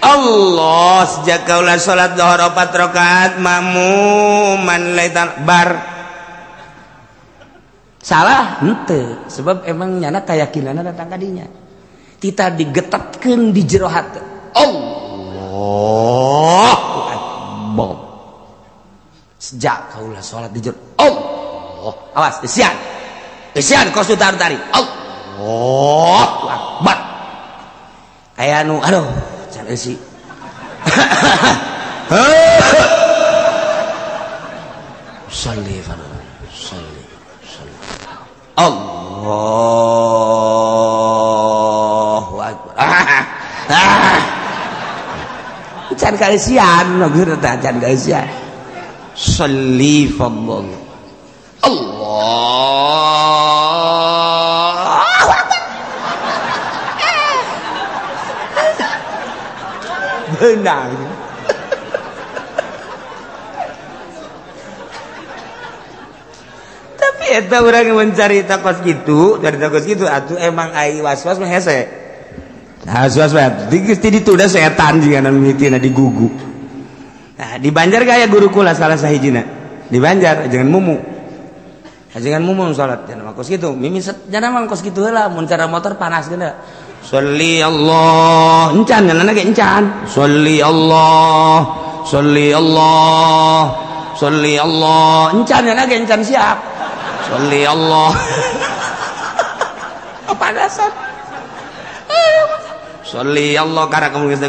Allah sejak kaulah salat zuhur 4 rakaat makmuman laitan bar. Salah henteu, sebab emang nyana keyakinanna datang ka dinya. Tita digetetkeun di jero hate. Allahu akbar. Sejak kaulah salat di jero Allah. Awas, isian. Isian kos tarik. Allahu akbar. Aya nu aduh can eusi. Sholli fardhu. Sholli. Sholli. Allahu akbar. Can kaeusian, maksudna teh can kaeusian. Sholli fardhu. Allahu akbar. Benar. Tapi eta urang mencari takos gitu, dari takos gitu atuh emang ai was-was mah hese. Nah, was-was mah ditunda setan jigana mimitina digugu. Nah, di Banjar gaya guru kula salah sahijina. Di Banjar jangan mumu. Jangan mumu salat jangan mah kos kitu. Mimi jangan mah kos kitu heula mun cara motor panas geuna. Sholli Allah, encan nyanana ge encan. Sholli Allah, sholli Allah, sholli Allah, encan nyanana ge encan siap. Sholli Allah. Kepanasan. Sholli Allah karena kamu geus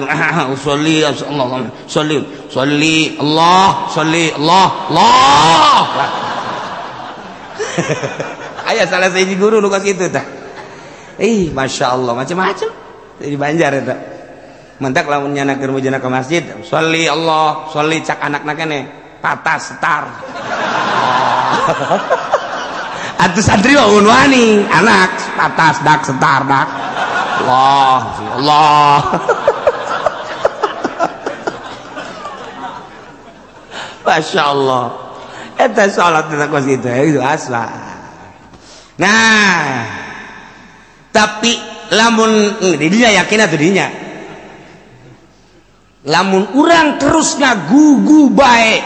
sholli Allah, sholli, sholli Allah, sholli Allah, Allah. Aya salah sahiji guru nu kos kitu tah. Ih, masya Allah, macam-macam di Banjar eta. Mentak lamun nyana keur mujana ke masjid, sholli Allah, sholli cak anakna keneh, patas setar. Atuh santri mah wani, anak patas dak setar dak. Allah, Allah. Masya Allah. Eta salat eta kos kitu, itu asal. Nah, tapi lamun didinya yakin atuh dinya. Lamun urang terus ngagugu bae,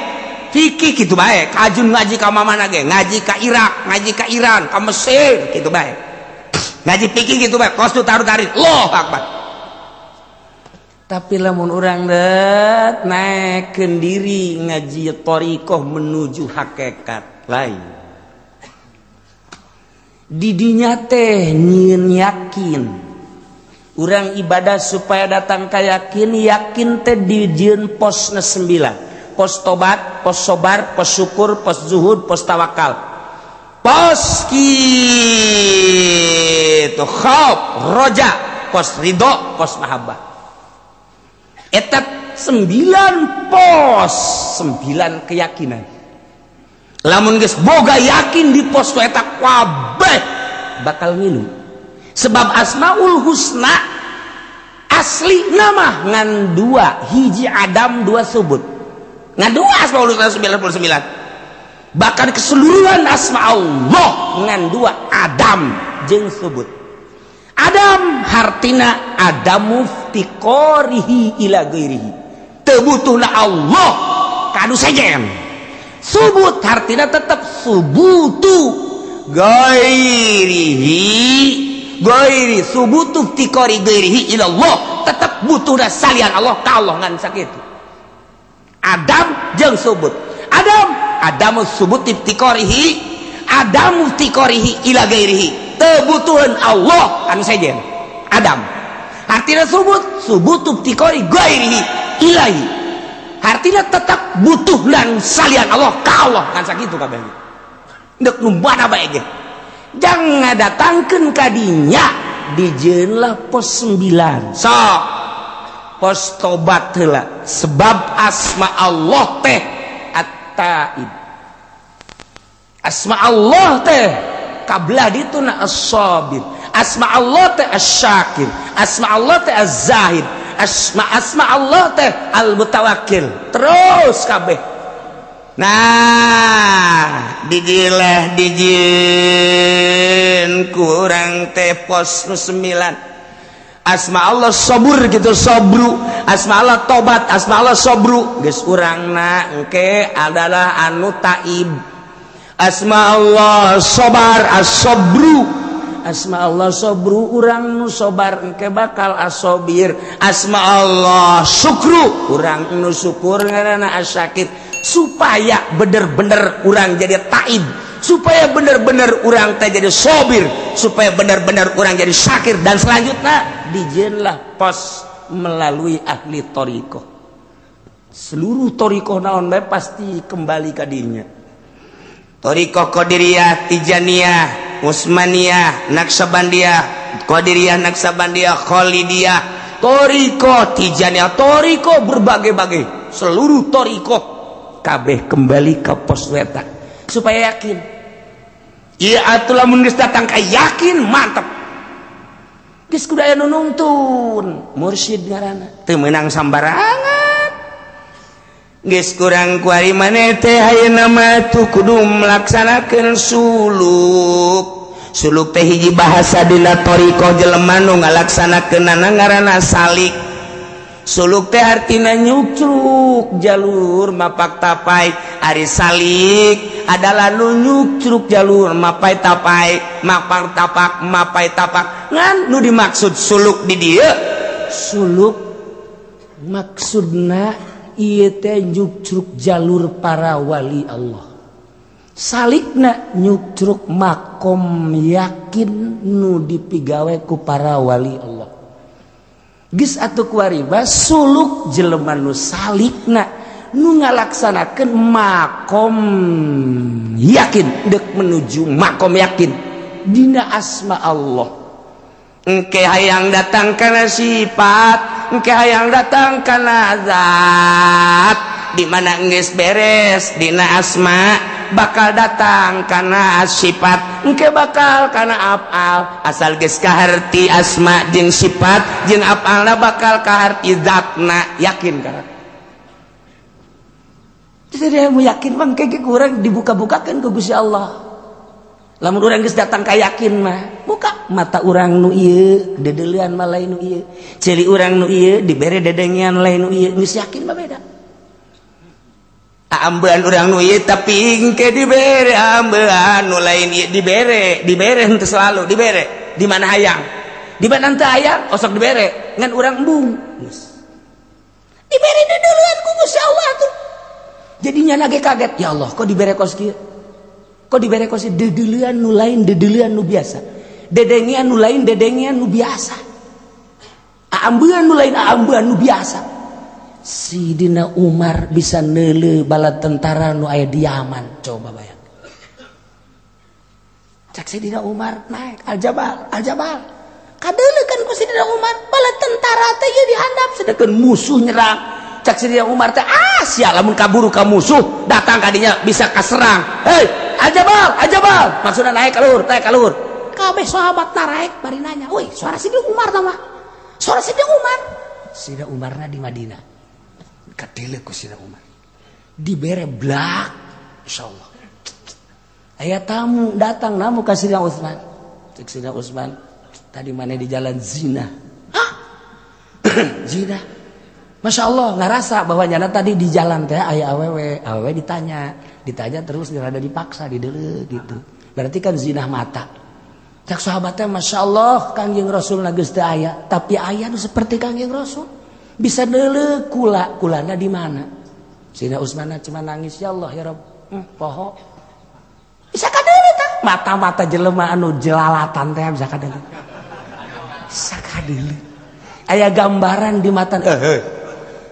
fikih kitu bae, kajun ngaji ka mamana ge, ngaji ka Irak, ngaji ka Iran, ka Mesir kitu bae. Ngaji fikih kitu bae, kos tu taruh-tarik. Allahu akbar. Tapi lamun urang det naekkeun diri ngaji thariqah menuju hakikat lain. Didinya teh nyieun yakin. Urang ibadah supaya datang ka yakin, yakin teh dijieun posna 9. Pos tobat, pos sobar, pos syukur, pos zuhud, pos tawakal. Pos kitu khauf, roja. pos ridho, pos mahabbah. Eta 9 pos, 9 keyakinan. Lamun geus boga yakin di pos ku eta kabeh bakal ngilu. Sebab Asmaul Husna asli nama ngan 2, hiji adam 2 subut. Ngan 2 Asmaul Husna 99. Bahkan keseluruhan asma Allah ngan 2 adam jeung subut. Adam hartina adamu iftiqarihi ila ghairihi. Teu butuhna Allah ka anu sejen. Subut hartina tetep subutu ghairihi, ghairi subutu iftiqari ghairihi ila Allah, tetep butuhna salian Allah ka Allah ngan sakitu. Adam jeung subut. Adam adamu subut iftiqarihi, adamu iftiqarihi ila ghairihi. Teu butuheun Allah anu sejen. Adam artinya subut, subutu iftiqari ghairihi ilahi. Artinya tetap butuh dan salian Allah ka Allah kan sakitu kabeh. Deuk nu mana bae ge. Jangan datangkeun ka dinya dijieunlah pos 9. Sok pos tobat heula sebab asma Allah teh at-taib. Asma Allah teh kablah dituna as-sabir, asma Allah teh as-syakir, asma Allah teh az-zahid, asma Allah teh al-mutawakkil. Terus kabeh. Nah, dijilah dijin kurang teh pos nu 9. Asma Allah sabur gitu sabru, asma Allah tobat, asma Allah sabru. Geus urangna engke adalah anu taib. Asma Allah sobar as-sabru, asma Allah sobru urang nu sobar engke bakal asobir. Asma Allah syukru urang nu syukur ngaranna asyakir. Supaya bener-bener urang jadi taib, supaya bener-bener urang teh jadi sobir, supaya bener-bener urang jadi syakir, dan selanjutnya dijieunlah pos melalui ahli thariqah. Seluruh thariqah naon bae pasti kembali ka dirinya. Thariqah Qadiriyah, Tijaniyah, Utsmaniyah, Naqsyabandiyah, Qadiriyah, Naqsyabandiyah, Khalidiyah, thariqah Tijaniyah, thariqah berbagai-bagai, seluruh thariqah kabeh kembali ke pos weta supaya yakin. Ieu atuh lamun geus datang ka yakin mantep. Geus kudu aya nu nungtun, mursyid ngaranna. Teu meunang sambarangan. Geus kurang kuari maneh teh ayeuna mah tuh kudu melaksanakeun suluk. Suluk teh hiji bahasa dina thariqah jelema nu ngalaksanakeunana ngaranna salik. Suluk teh artina nyukcruk jalur mapak tapai. Ari salik adalah nu nyukcruk jalur mapai tapai, mapak tapak, mapai tapak. Ngan nu dimaksud suluk di dieu suluk maksudna ieu teh nyukcruk jalur para wali Allah. Salikna nyukcruk makom yakin nu dipigawe ku para wali Allah. Geus atuh kuariba suluk jelema nu salikna nu ngalaksanakeun makom yakin deuk menuju makom yakin dina asma Allah. Engke hayang datang kana sifat, engke hayang datang kana zat. Di mana geus beres dina asma bakal datang kana sifat, engke bakal kana afal. Asal geus kaharti asma jeung sifat jeung afalna bakal kaharti zatna, yakin kana. Jadi ilmu yakin mah engke kurang dibuka-bukakeun ku Gusti Allah. Lamun urang geus datang ka yakin mah, buka mata urang nu ieu, dedeulean mah lain nu ieu. Ceuli urang nu ieu dibere dedengean lain nu ieu, geus yakin mah beda. Ambean urang nu ieu tapi engke dibere ambean nu lain ieu dibere, dibere henteu selalu dibere. Di mana hayang? Di mana henteu hayang osok dibere, ngan urang embung. Geus. Dibere dedeulean ku Gusti Allah tuh. Jadinya nage kaget, ya Allah kok dibere kos kieu? Kok dibere kos dedeulean nu lain dedeulean nu biasa. Dedengean nu lain dedengean nu biasa. Aambean nu lain aambean nu biasa. Sidina Umar bisa neuleuh bala tentara nu aya di Yaman. Coba bayang. Cak Sidina Umar naik al-jabal, al-jabal. Kadeuleuh kan ku Sidina Umar bala tentara teh ieu dihandap sedangkan musuh nyerang. Cak Sidina Umar teh ah sia lamun kaburu ka musuh datang ka dinya bisa kaserang. Hei, ajabal, ajabal. Maksudna naik ka luhur, naik ka luhur. Kabeh sahabat naraek bari nanya, "Euy, suara Sidina Umar tah mah." Suara Sidina Umar. Sidina Umarna di Madinah. Kateleuk ku Sidina Umar. Dibere blak, insyaallah. Aya tamu datang namu ka Sidina Utsman. Cek Sidina Utsman, tadi mana di jalan zina. Hah? Zina. Masya Allah ngerasa bahwa nyana tadi di jalan teh aya awewe, awewe ditanya, ditanya terus rada dipaksa dideuleu gitu. Berarti kan zina mata. Cak sahabatnya Masya Allah Kangjeng Rasul geus teu aya, tapi aya nu seperti Kangjeng Rasul. Bisa deuleu kula, kulana di mana? Sidina Utsman cuma nangis ya Allah ya Rabb. Poho. Bisa kadeuleu tah. Mata-mata jelema anu jelalatan teh bisa kadeuleu. Bisa kadeuleu. Aya gambaran di mata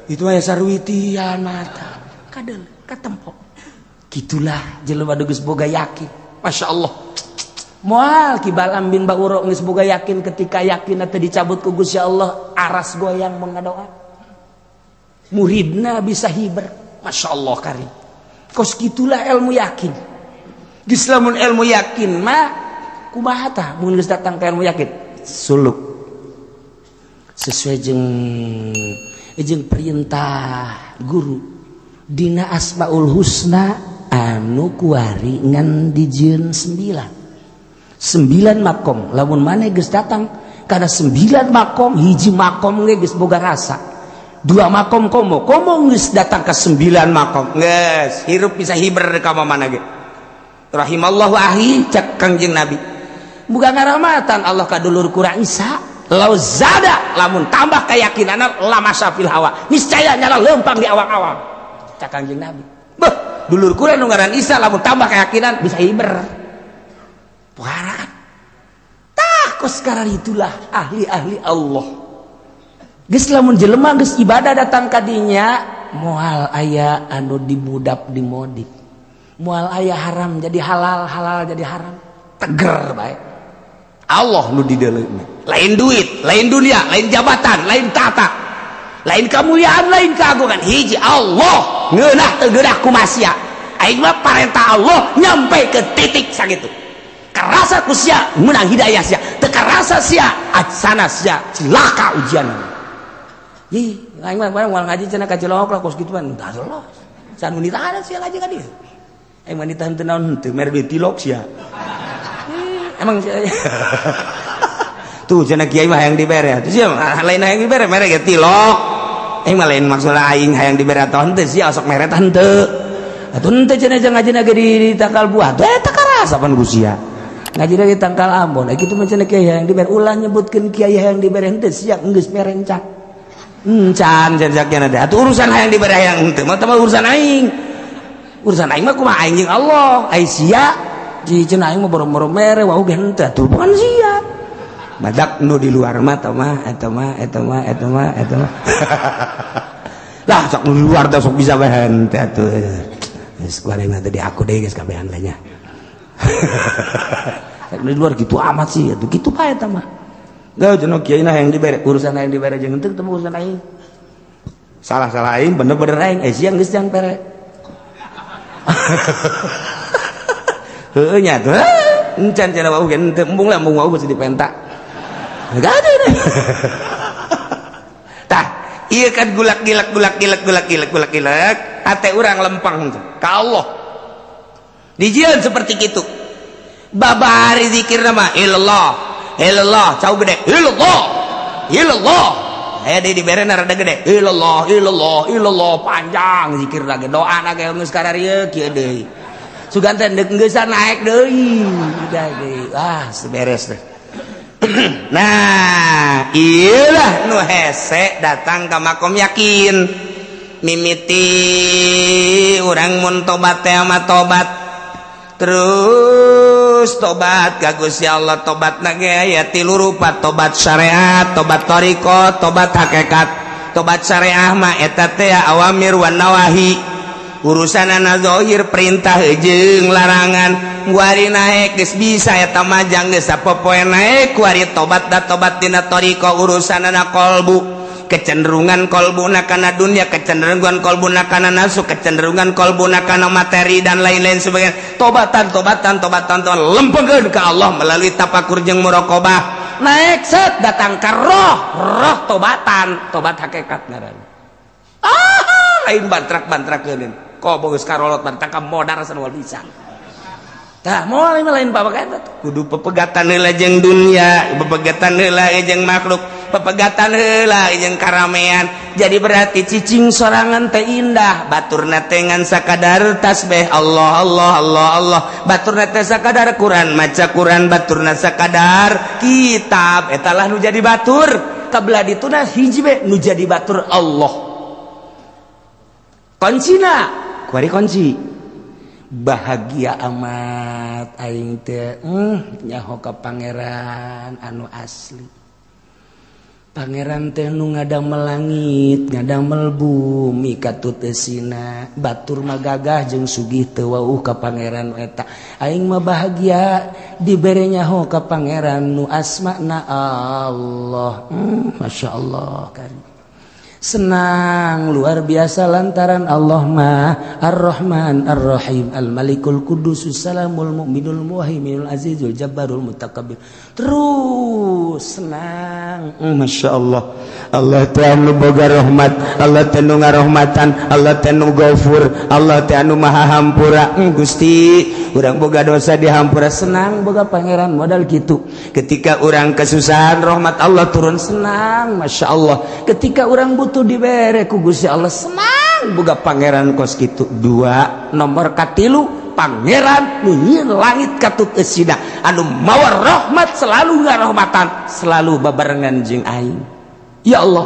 itu aya sarwitian mata. Kadeuleu, katempo. Gitulah jelema nu geus boga yakin. Masya Allah. Moal Ki Balam bin Bauro geus boga yakin ketika yakin teh dicabut ku Gusti Allah aras goyang mengadoa. Muridna bisa hiber. Masya Allah karim. Kos gitulah ilmu yakin. Geus lamun ilmu yakin mah kumaha tah mun geus datang ka ilmu yakin? Suluk. Sesuai jeung perintah guru dina Asmaul Husna anu kuari ngan dijieun 9. 9 makom lamun maneh geus datang kana 9 makom hiji makom ge geus boga rasa 2 makom komo komo geus datang ka 9 makom geus hirup bisa hiber ka mana ge rahimallahu ahi cak Kangjeng Nabi bukan ngaramatan Allah ka dulur kurang Isa lau zada lamun tambah keyakinanna lama syafil hawa niscaya nyala lempang di awang-awang cak Kangjeng Nabi beuh dulur kurang nu ngaran Isa lamun tambah keyakinan bisa hiber. Tah kos sekarang itulah ahli-ahli Allah. Geus lamun jelema geus ibadah datang ka dinya moal aya anu dibudap dimodif. Moal aya haram jadi halal, halal jadi haram. Teger bae. Allah nu dideuleuna. Lain duit, lain dunia, lain jabatan, lain tata. Lain kemuliaan, lain keagungan. Hiji Allah ngeunah teu geunah kumasia. Aing mah parentah Allah nyampe ke titik sakitu. Kerasa ku sia menang hidayah sia, teu karasa sia atsana sia cilaka ujian. Ih, aing mah moal ngaji cenah ka Cilongok lah kos kitu mah tah los. San ditahan sia ngaji ka dieu. Aing mah ditahan teu naon henteu mere duit tilok sia. Emang sia. Tuh cenah kiai mah hayang dibere. Tuh sia lain hayang dibere mere ge tilok. Aing mah lain maksudna aing hayang dibere atau henteu sia sok mere tah henteu. Atuh henteu cenah ngajina ge di tangkal buah. Tuh eta karasa pan ku sia. Ngaji dari tangkal Ambon, gitu macam kiai yang diberi ulah nyebutkeun kiai yang diberi henteu sia geus merencak. Encan cenjaknya ada. Atuh urusan hayang diberi hayang henteu mah teh urusan aing. Urusan aing mah kumaha aing jeung Allah. Ai sia di cenah aing mah boro-boro mere wau ge henteu atuh bukan sia. Badak nu di luar mah teh mah eta mah eta mah eta mah eta mah. Lah sok nu di luar teh sok bisa bae henteu atuh. Geus kuari mah teh di aku deui geus kabehan lah nya. Di luar gitu amat sih, itu gitu bae eta mah. Gak cenah kiai nah yang dibere, urusan yang dibere jeung henteu ketemu urusan aing. Salah-salah aing, bener-bener aing, siang geus jang pere. Heueuh nya tuh. Encan cenah wau ge henteu embung lah embung wau geus dipenta. Gak ada. Tah, ieu kan gulak gilek gulak gilek gulak gilek gulak gilek, hate urang lempang ka Allah. Dijieun seperti kitu. Babari zikir nama ilallah ilallah cau gede ilallah ilallah aya deui dibere rada gede ilallah ilallah ilallah panjang zikir lagi doa na ge geus kararieu kieu deui sugan teh deuk geusan naik deui udah deui ah beres deh. Nah ieulah nu hese datang ka makom yakin mimiti urang mun tobat teh mah tobat terus tobat ka Gusti Allah tobat na ge aya tilu rupa tobat syariat tobat thariqah tobat hakikat. Tobat syariah mah eta teh awamir wan nawahi Urusanana zahir perintah jeung larangan. Kuari naek geus bisa eta majang geus sapopoe naek kuari tobat da tobat dina thariqah urusanana qalbu. Kecenderungan kolbuna kana dunia, kecenderungan kolbuna kana nafsu, kecenderungan kolbuna kana materi dan lain-lain sebagainya. Tobatan tobatan tobatan tobatan lempengkeun ka Allah melalui tapakur jeung muraqabah. Naik set datang ka roh, roh tobatan, tobat hakikat ngaranna. Ah, lain bantrak-bantrakeun. Kok geus karolot bantrak ka modar sanwal bisa. Tah moal lain papakan kudu pepegatan heula jeung dunia, pepegatan heula jeung makhluk, pepegatan heula jeung karamean. Jadi berarti cicing sorangan teh indah, baturna teh ngan sakadar tasbih Allah Allah Allah Allah, baturna teh sakadar Quran, maca Quran, baturna sakadar kitab, eta lah nu jadi batur. Kabelah dituna hiji be nu jadi batur Allah. Kuncina, kuari kunci. Bahagia amat aing teh nyaho ka pangeran anu asli. Pangeran teh nu ngadamel langit, ngadamel bumi katut eusina, batur mah gagah jeung sugih teu wauh ka pangeran eta. Aing mah bahagia dibere nyaho ka pangeran nu asmana Allah. Masyaallah karim. Senang luar biasa lantaran Allah mah Ar-Rahman Ar-Rahim Al-Malikul Qudus Salamul Mu'minul Muhaiminul Azizul Jabbarul Mutakabbir. Terus senang. Masya Allah. Allah teh anu boga rahmat, Allah teh nu ngarahmatan, Allah teh nu gafur, Allah teh anu maha hampura. Gusti, urang boga dosa dihampura, senang boga pangeran modal kitu. Ketika urang kesusahan rahmat Allah turun, senang, Masya Allah. Ketika urang butuh dibere ku Gusti Allah, senang boga pangeran kos kitu. Dua nomor katilu, pangeran nu nyieun langit katut eusina anu mawa rahmat selalu ngarahmatan, selalu babarengan jeung aing. Ya Allah,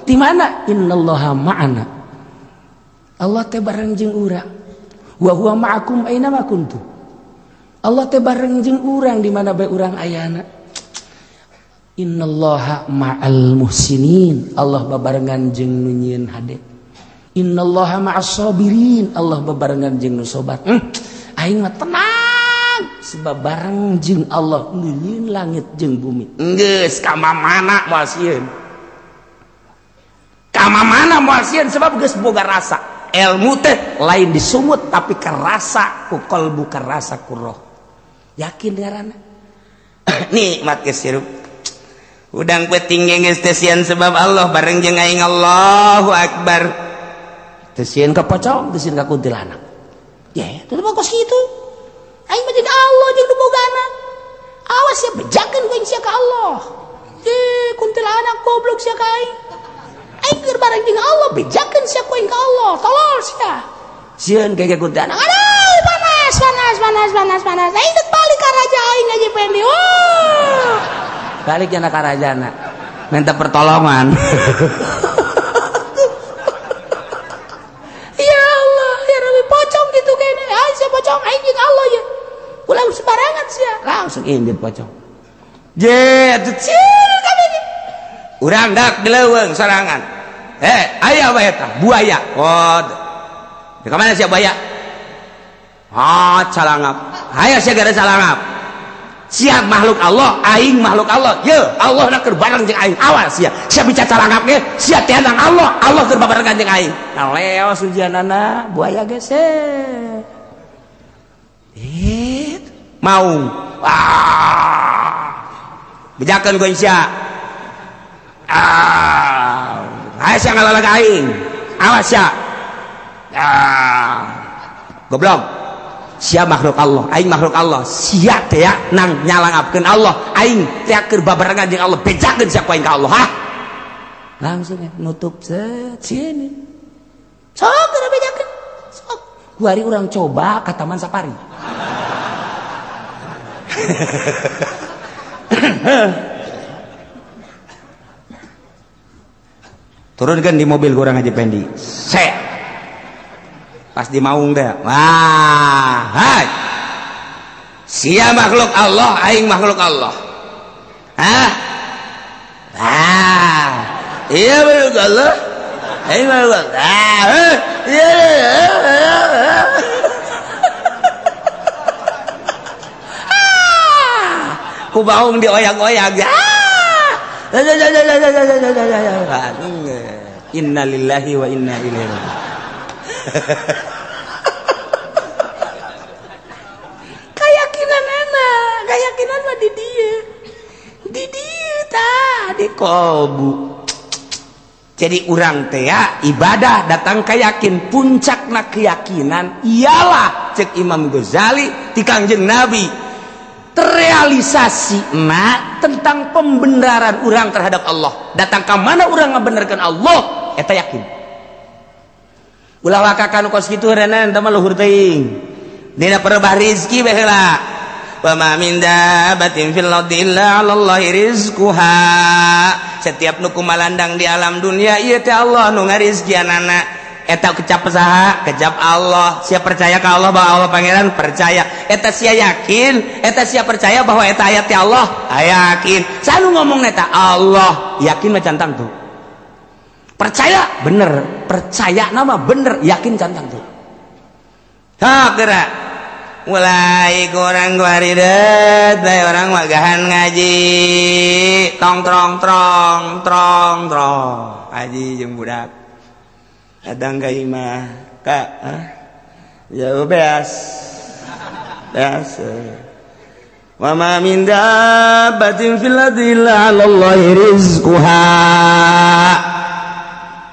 di mana innallaha ma'ana? Allah teh bareng jeung urang. Wa huwa ma'akum aina ma kuntum. Allah teh bareng jeung urang di mana bae urang ayana. Innallaha ma'al muhsinin. Allah babarengan jeung nu nyieun hade. Innallaha ma'as sabirin. Allah babarengan jeung nu sabar. Aing mah tenang sebab bareng jeung Allah nu nyieun langit jeung bumi. Geus ka mamana moal sieun. Ka mamana moal sieun sebab geus boga rasa. Ilmu teh lain disumut tapi kerasa ku kalbu, kerasa ku roh. Yakin ngaranna. Nikmat geus hirup. Udang peuting geus teu sieun sebab Allah bareng jeung aing. Allahu akbar. Teu sieun ka pocong, teu sieun ka kuntilanak. Ya, teu mah kos kitu. Aing mah jeung Allah jeung nu bogana. Awas sia bejakeun ku aing sia ka Allah. Ye, kuntilanak goblok sia ka aing. Aing keur bareng jeung Allah, bejakeun sia ku aing ka Allah. Tolol sia. Sieun ka kuntilanak. Aduh, panas, panas, panas, panas, panas. Aing deuk balik ka raja aing aja pendi. Wah. Balik jana karajana minta pertolongan. Ya Allah, ya Rabbi, pocong gitu kayaknya. Ah, sia pocong aing jeung Allah ya. Ulah sembarangan sia. Langsung indit pocong. Je, atuh kami. Urang dak di leuweung sorangan. Aya bae eta, buaya. Oh. Di mana sia buaya? Ah, calangap. Aya sia gara calangap. Siap makhluk Allah, aing makhluk Allah. Ye, Allah nak keur bareng jeung aing. Awas sia. Sia bicara calangap ge, sia teh nang Allah, Allah keur babarengan jeung aing. Nah, leos ujianana buaya geus. Maung. Ah. Bejakeun ku sia. Ah. Hae sia ngalalag aing. Awas sia. Ah. Goblok. Sia makhluk Allah, aing makhluk Allah. Sia teh nang nyalangapkeun Allah, aing teh keur babarengan jeung Allah, bejakeun sia ku aing ka Allah. Hah? Langsung nutup set sini. Sok keur bejakeun. Sok. Kuari urang coba ka Taman Safari. Turunkan di mobil kurang Haji Pendi. Set. Pas di maung teh. Wah, hai. Sia makhluk Allah, aing makhluk Allah. Hah? Ah. Iya makhluk Allah. Aing makhluk Allah. Ah, iya. Ku baung dioyang-oyang. Innalillahi wa inna ilaihi raji'un. Keyakinan anak, keyakinan mah di dieu. Di dieu tah, di kolbu. Jadi urang teh ibadah datang keyakin, puncakna keyakinan ialah cek Imam Ghazali ti Kangjeng Nabi terrealisasi na tentang pembenaran urang terhadap Allah. Datang ke mana urang ngabenerkeun Allah eta yakin. Ulah waka kanu kos kitu renan teh mah luhur teuing. Dina perebah rizki bae heula. Wa ma min dabbatin fil ardi illa 'ala Allahi rizquha. Setiap nu kumalandang di alam dunia ieu teh Allah nu ngarizkianana. Eta kecap saha? Kecap Allah. Sia percaya ka Allah bahwa Allah pangeran? Percaya. Eta sia yakin, eta sia percaya bahwa eta ayat teh Allah? Yakin. Sanu ngomong eta Allah, yakin mah cantang tuh. Percaya bener, percaya nama bener, yakin cantang tuh. Ha geura. Mulai kurang guaridet, orang magahan ngaji, tong trong trong trong trong, ngaji jeung budak. Kadang ka imah, kak, ya beas, beas. Wa ma min dabbatin fil ardi illa 'ala Allahi rizquha.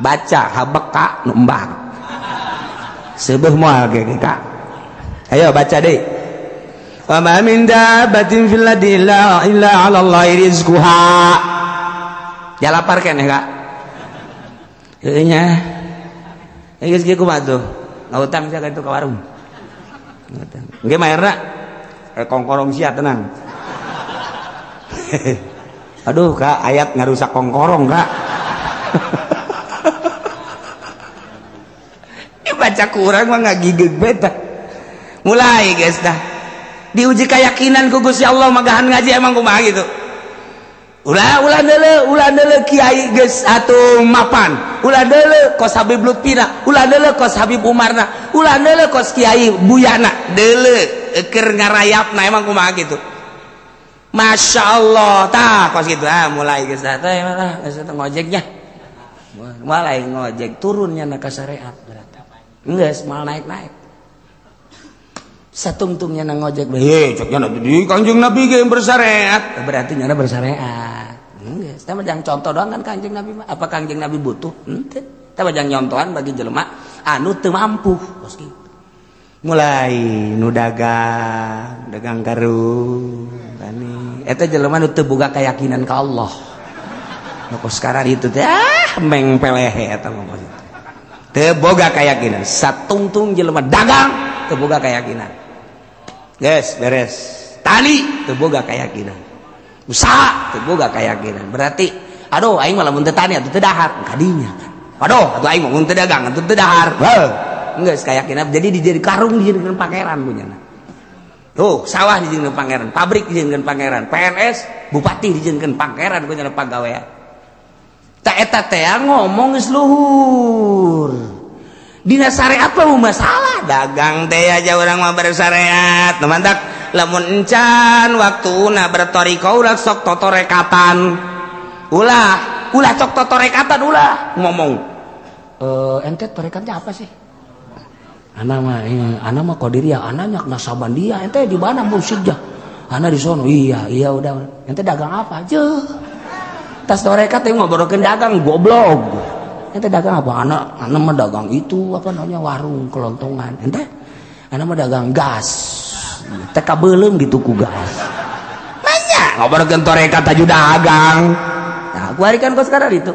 Baca habek kak, nu embang. Seubeuh moal ge kak. Ayo baca deh. Wa ma min dabbatin fil ardi illa 'ala Allahi rizquha. Ya lapar keneh kak. Heueuh nya. Geus kieu kumaha tuh? Ngahutang sia ka itu ka warung. Ngahutang. Engke mayarna kongkorong sia tenang. Aduh kak, ayat ngarusak kongkorong kak. Ini baca kurang mah ngagigeg beta. Mulai guys dah. Diuji keyakinan ku Gusti Allah magahan ngaji emang kumaha gitu. Ulah ulah deuleu kiai geus atuh mapan. Ulah deuleu kos Habib Lutfina, ulah deuleu kos Habib Umarna, ulah deuleu kos Kiai Buyana, deuleu keur ngarayapna emang kumaha gitu. Masya Allah, tah kos gitu ah mulai geus teh mah geus ngojeknya. Mulai ngojek turunnya na ka syariat berarti. Geus mal naik-naik. Satungtungnya nang ngojek, hei ceknya di Kanjeng Nabi ge bersyariat, berarti nyana bersyariat. Geus, teh mah jang contoh doang kan Kanjeng Nabi mah. Apa Kanjeng Nabi butuh? Henteu. Teh mah jang nyontohan bagi jelema anu teu mampu. Kos kitu. Mulai nu dagang, dagang karung, tani. Eta jelema nu teu boga keyakinan ka Allah. Nu kos sekarang itu teh ah meng pelehe eta mah. Teu boga keyakinan, satungtung jelema dagang teu boga keyakinan. Guys, beres. Tani teu boga keyakinan. Usaha teu boga keyakinan. Berarti aduh aing mah lamun teu tani atuh teu dahar kadinya kan. Aduh, atuh aing mah mun teu dagang atuh teu dahar. Heuh. Geus keyakinan. Jadi dijadi karung dijadikeun pangeran punyana. Tuh, sawah dijadikeun pangeran, pabrik dijadikeun pangeran, PNS, bupati dijadikeun pangeran punyana pagawean. Ta eta teh ngomong geus luhur. Dina syariat mah masalah dagang teh aja orang mah bersyariat. Nu mantak lamun encan waktuna bertoriko ulah sok totorekatan. Ulah, ulah sok totorekatan ulah ngomong. Ente torekatnya apa sih? Ana mah ana mah qadiriyah, ana nyak nasaban dia. Ente di mana musiknya? Ana di sono. Iya, iya udah. Ente dagang apa? Jeuh. Tas torekat teh ngobrolkeun dagang goblok. Ente dagang apa? Anak mah dagang itu apa namanya warung kelontongan. Ente anak mah dagang gas. TK beuleum gitu ku gas. Banyak ngobrolkeun torekat aju dagang. Nah, kuari kan kos sekarang itu.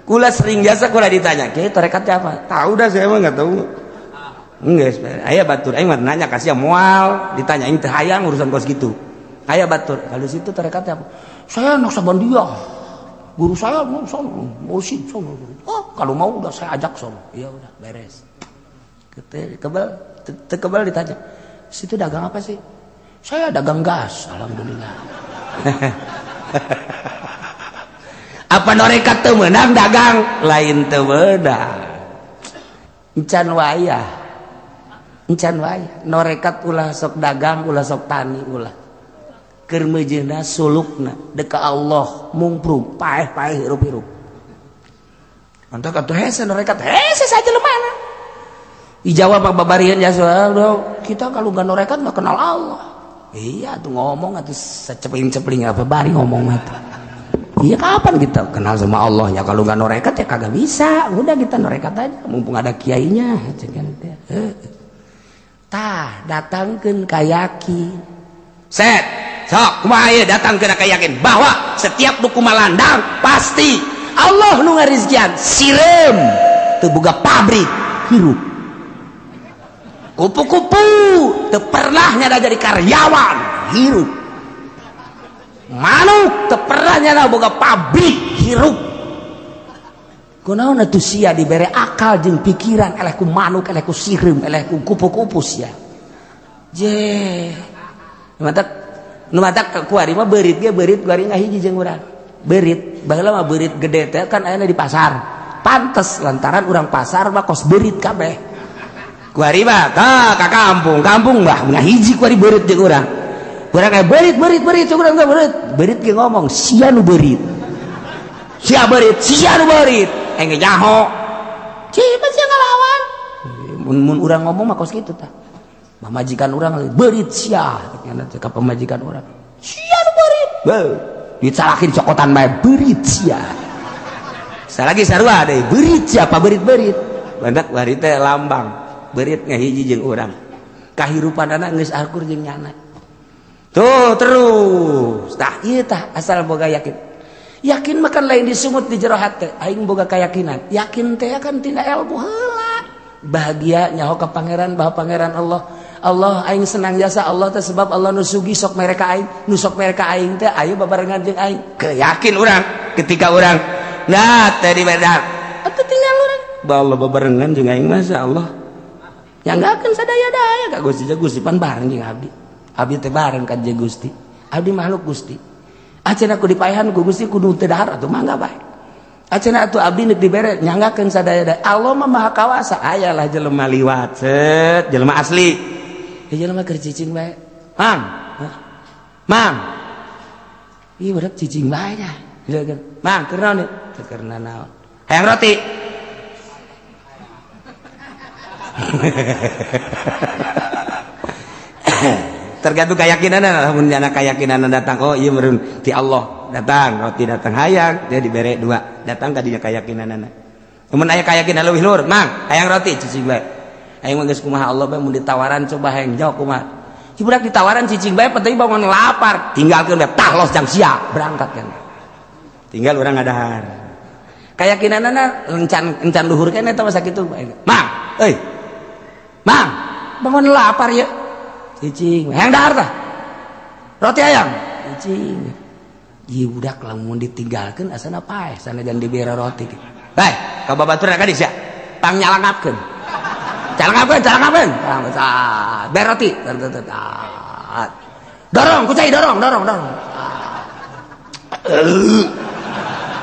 Kula sering biasa kula ditanya, "Kiai torekatnya apa?" Tahu dah saya mah enggak tahu. Enggak, aya batur aing mah nanya kasih moal, ditanya aing teu hayang urusan kos gitu. Aya batur, kalau situ torekatnya apa? Saya Naqsyabandiyah. Guru saya mau sono, mau sih sono. Oh, kalau mau udah saya ajak sono. Iya udah beres. Kebal, kebal ditanya. Situ dagang apa sih? Saya dagang gas, alhamdulillah. Apa norekat teu meunang dagang? Lain teu meunang. Encan wayah. Encan wayah. Norekat ulah sok dagang, ulah sok tani, ulah. Keur meujeuhna sulukna deka Allah mungprung paeh-paeh hirup-hirup. Antak atuh hese norekat hese saja lemana. Dijawab Pak babarian ya kita kalau nggak norekat nggak kenal Allah. Iya tuh ngomong atuh secepling-cepling apa bari ngomong mah. Iya kapan kita kenal sama Allah ya kalau nggak norekat ya kagak bisa. Udah kita norekat aja mumpung ada kiainya. Tah datangkeun ka yakin. Set sok kumaha ieu datangkeun ka yakin bahwa setiap nu kumalandang pasti Allah nu ngarizkian sireum teu boga pabrik hirup. Kupu-kupu teu pernah nyada jadi karyawan hirup. Manuk teu pernah nyada boga pabrik hirup. Kunaon atuh sia dibere akal jeung pikiran eleh ku manuk eleh ku sireum eleh ku kupu-kupu sia. Je. Nu matak kuari mah beurit ge beurit kuari ngahiji jeung urang. Beurit baheula mah beurit gede teh kan ayana di pasar. Pantes lantaran urang pasar mah kos beurit kabeh. Kuari mah ka kampung, kampung mah ngahiji kuari beurit jeung urang. Urang aya beurit beurit beurit urang teh beurit. Beurit ge ngomong sia nu beurit. Sia beurit, sia nu beurit. Aing ge nyaho. Cipa sia ngalawan. Mun urang ngomong mah kos kitu tah. Pamajikan urang beurit sia, ka pamajikan urang. Sia nu beurit. Beuh, dicalakin cokotan bae beurit sia. Salagi sarua deui, beurit sia pa beurit-beurit. Bandak bari teh lambang. Beurit ngahiji jeung urang. Kahirupanana geus akur jeung nyana. Tuh terus. Tah ieu tah asal boga yakin. Yakin mah kan lain disungut di jero hate. Aing boga keyakinan. Yakin teh kan tina ilmu heula. Bahagia nyaho ka pangeran bahwa pangeran Allah. Allah aing senang jasa Allah teh sebab Allah nu sugi sok mereka aing, nu sok mereka aing teh ayo babarengan jeung aing. Keyakin urang ketika urang nah teh di bedar. Atuh tinggal urang. Bah Allah babarengan jeung aing masa Allah. Ya enggak akan sadaya-daya ka Gusti Gusti pan bareng jeung abdi. Abdi teh bareng ka jeung Gusti. Abdi makhluk Gusti. Acenah ku dipaehan ku Gusti kudu teu dahar atuh mangga bae. Acenah atuh abdi neuk dibere nyanggakeun sadaya-daya. Allah mah maha kawasa. Aya lah jelema liwat set jelema asli. Ya jelema keur cicing bae. Mang. Mang. Ih budak cicing bae nya. Mang keur naon ieu? Teu keur naon. Hayang roti. Tergantung keyakinan lamun jana keyakinan datang oh iya meureun ti Allah datang roti datang hayang dia dibere dua datang ka dinya keyakinanana mun aya keyakinan leuwih luhur mang hayang roti cicing bae aing mah geus kumaha Allah bae mun ditawaran coba hayang jauh kumaha si budak ditawaran cicing bae penting bangun lapar tinggalkeun bae tah los jang sia berangkat kan tinggal urang ngadahar keyakinanana encan encan luhur keneh eta mah sakitu mang euy mang bangun lapar ya cicing hayang dahar tah roti ayam cicing ieu budak lamun ditinggalkeun asana paeh sanajan dibere roti bae ka babaturna ka sia pang nyalangapkeun calangapkeun calangapkeun bere roti dorong ku cai dorong dorong dorong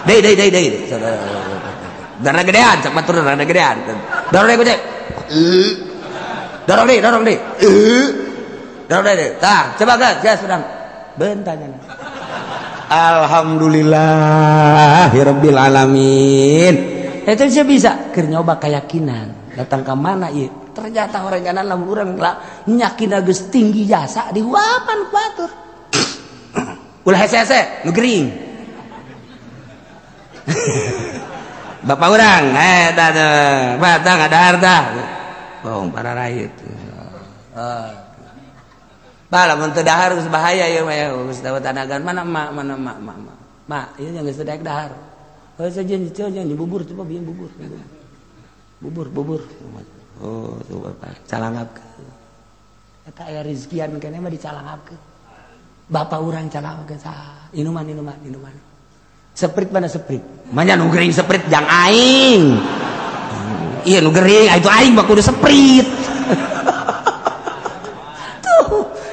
deui deui deui deui darah gedean cak batur rada gedean dorong deui ku cai dorong deui dorong deui dorong deui tah coba geus geus urang bentanya. Alhamdulillahirabbil alamin. Eta sih bisa keur nyoba keyakinan datang ka mana ieu ternyata oranganan lamun urang nyakin geus tinggi jasa dihuapan ku batur ulah hese-hese nu gering. Bapak urang eta teh batang ngadahar tah bohong para rakyat. Bah lamun teu dahar geus bahaya ieu mah geus dapat tanagan mana emak mana emak emak mak ieu yang geus teu daek dahar. Oh sajen sajen bubur coba bieu bubur. Bubur bubur. Oh coba calangapkeun. Eta aya rezekian keneh mah dicalangapkeun. Bapak urang calangapkeun saha? Inuman inuman inuman. Seprit mana seprit? Manya nu gering seprit jang aing. Iya nu gering itu aing mah kudu seprit. Tuh,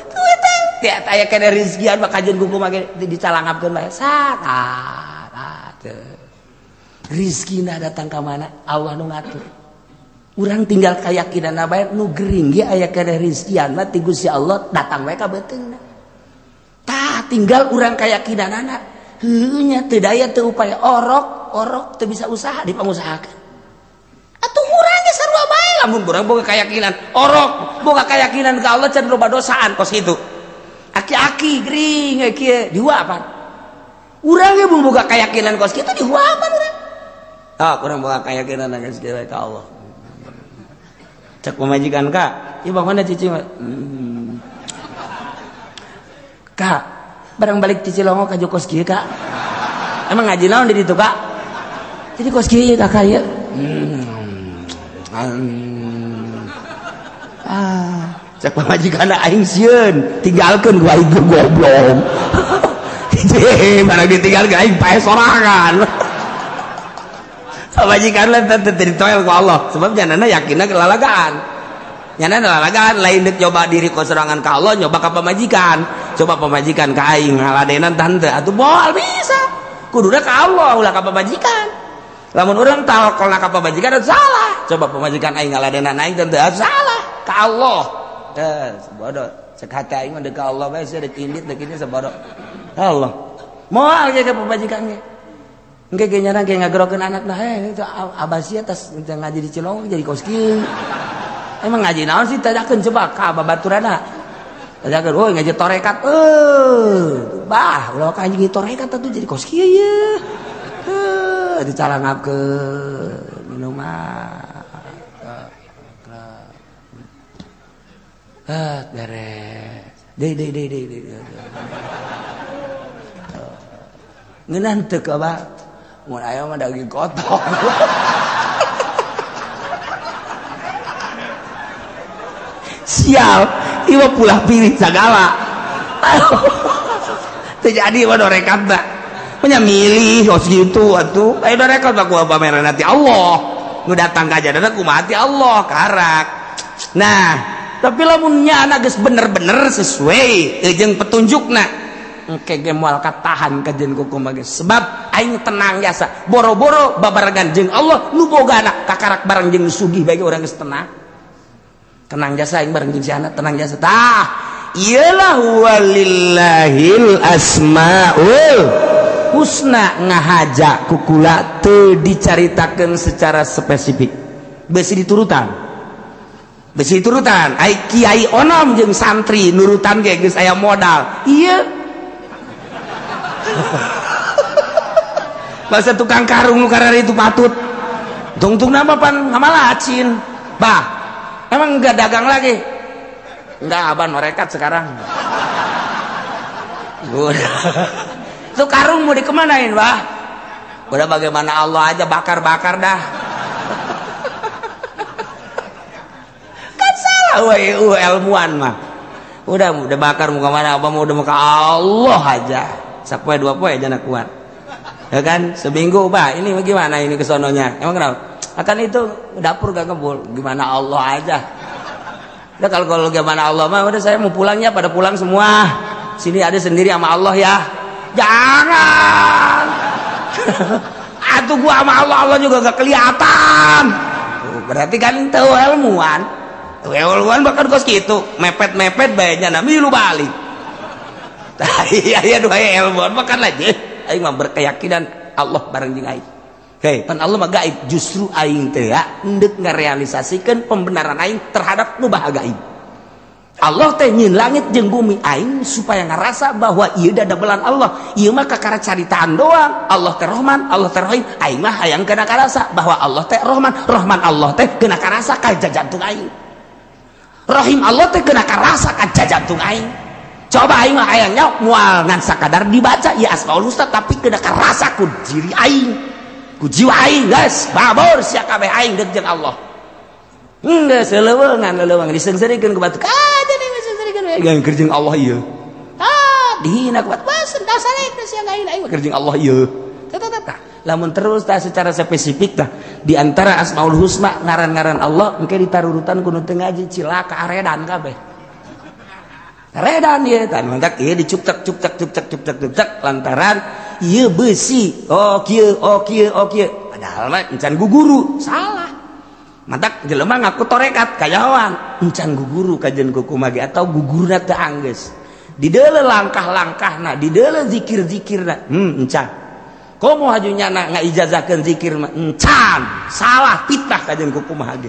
tuh eta teh aya kana rezekian mah kajeun ku kumaha ge dicalangapkeun bae. Sat ah teu. Rezekina datang ka mana? Allah nu ngatur. Urang tinggal kayakinanna bae nu gering ge aya kana rezekian mah ti Gusti Allah datang bae ka beuteungna. Tah tinggal urang keyakinanana. Heueuh nya teu daya teu upaya orok, orok teu bisa usaha dipangusahakeun. Atuh urang ge sarua bae lamun urang boga keyakinan orok, boga keyakinan ka Allah can loba dosaan kos kitu. Aki-aki gering kieu dihuapan. Urang ge mun boga keyakinan kos kitu dihuapan urang. Ah, kurang boga keyakinan geus kieu ka Allah. Cek pamajikan kak, ieu bang mana cici? Kak, barang balik cici longo ka kos kieu kak. Emang ngaji naon di ditu kak? Jadi kos kieu kakak ieu. Ah, cek pamajikan aing sieun, tinggalkeun gua aing goblok. Hiji, barang ditinggalkeun aing pae sorangan. Pamajikan lah teu ditoel ku Allah, sebab janana yakinna kelalagaan. Nyana lalagaan lain dek nyoba diri kau serangan ka Allah, nyoba ka pamajikan, coba pamajikan ka aing ngaladenan tante atuh moal bisa. Kuduna ka Allah ulah ka pamajikan. Lamun urang tawakkalna ka pamajikan atuh salah. Coba pamajikan aing ngaladenan aing tante atuh salah ka Allah. Sebodoh. Cek hati aing mah deuk ka Allah bae sia deuk indit deuk ini sebodoh. Allah. Moal ge ka pamajikan ge. Engke ge nyana ge ngagerokeun anakna, heh itu abah sia tas ngaji di Cilongok jadi kos kieu. Emang ngaji naon sih tadakeun coba ka babaturana. Tadakeun euy ngaji torekat bah ulah ka ngaji torekat atuh jadi kos kieu ye. Heuh dicalangapkeun minuman. Ah beres. Deui deui deui deui. Ngeunah teu ka bah. Mun aya mah daging kotor. Sial, ieu pulah pilih sagala. Teu jadi mah dorekat mah. Nya milih kos kitu atuh. Aya dorekat mah kumaha pameran ti Allah. Nu datang ka jadana kumaha ti Allah karak. Nah, tapi lamun nya anak geus bener-bener sesuai jeung petunjukna. Engke ge moal katahan ka jeung kumaha ge. Sebab aing tenang jasa. Boro-boro babarengan jeung Allah nu boga anak kakarak bareng jeung sugih bae urang geus tenang. Tenang jasa aing bareng jeung si anak tenang jasa. Tah, iyalah walillahil asmaul husna ngahaja kukula teu dicaritakeun secara spesifik. Besi diturutan. Besi diturutan. Ai kiai onom jeung santri nurutan ge geus aya modal. Ieu bahasa tukang karung nu karari itu patut. Tungtung nama pan ngamalacin. Bah, emang enggak dagang lagi? Enggak, abang merekat sekarang. Udah. Itu karung mau dikemanain, bah? Udah bagaimana Allah aja bakar-bakar dah. Kan salah weh ilmuwan mah. Udah bakar mau kemana? Abang mau udah mau ke Allah aja. Sapoe dua poe aja nak kuat. Ya kan? Seminggu, bah, ini gimana ini kesononya? Emang kenapa? Akan itu dapur gak ngebul, gimana Allah aja. Udah kalau gimana Allah mah udah saya mau pulangnya pada pulang semua. Sini ada sendiri sama Allah ya. Jangan. Atuh gua sama Allah, Allah juga gak kelihatan. Berarti kan tahu ilmuwan. Tahu ilmuwan bahkan kos gitu, mepet-mepet bae nya milu balik. Iya iya dua ilmuwan bahkan lagi aing mah berkeyakinan Allah bareng jeung aing. Hei, pan Allah mah gaib, justru aing teh endek ngarealisasikeun pembenaran aing terhadap nu baha gaib. Allah teh nyin langit jeung bumi aing supaya ngarasa bahwa ieu dadabelan Allah. Ieu mah kakara caritaan doang. Allah teh Rahman, Allah teh Rahim. Aing mah hayang kena karasa bahwa Allah teh Rahman, Rahman Allah teh kena karasa ka jajantung aing. Rahim Allah teh kena karasa ka jajantung aing. Coba aing mah hayangnya moal ngan sakadar dibaca ya Asmaul Husna tapi kena karasa ku diri aing. Ku jiwa aing geus babor sia kabeh aing deuk jeung Allah. Geus leuweungan leuweung diseungseurikeun ku batu. Ah jadi diseungseurikeun we jeung keur jeung Allah ieu. Ah dihina ku batu. Wah dasare sia aing aing keur jeung Allah ieu. Tah tah tah. Lamun terus tah secara spesifik tah di antara Asmaul Husna ngaran-ngaran Allah engke ditarurutan ku nu teu ngaji cilaka aredan kabeh. Redan ieu tah mantak ieu dicuktek cuktek cuktek cuktek cuktek lantaran ieu besi oh kieu oh kieu oh kieu padahal mah encan guguru salah mantak jelema ngaku torekat kayawan encan guguru kajen kuku mage atau gugurna teu anggeus Dideuleu langkah-langkahna, dideuleu zikir-zikirna. Encan. Komo haju nyana ngaijazahkeun zikir mah encan, salah fitnah kajeun ku kumaha ge.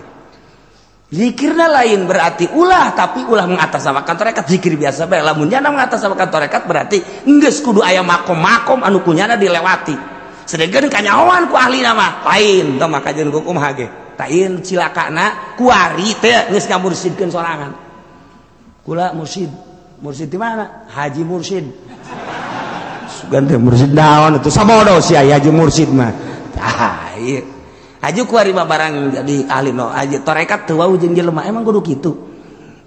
Zikirna lain berarti ulah, tapi ulah mengatasnamakan tarekat, zikir biasa bae. Lamun nyana mengatasnamakan tarekat berarti geus kudu aya makom-makom anu kunyana dilewati. Sedengkeun kanyahoan ku ahli mah lain tah mah kajeun ku kumaha ge. Tah ieu cilakana kuari teh geus ngamursidkeun sorangan. Kula mursid, mursid di mana? Haji Mursid. Sugan teh mursid naon atuh sabodo sia haji mursid mah. Tah ieu haju kuari mah barang jadi ahli no haji tarekat teu wau jeung jelema emang kudu kitu.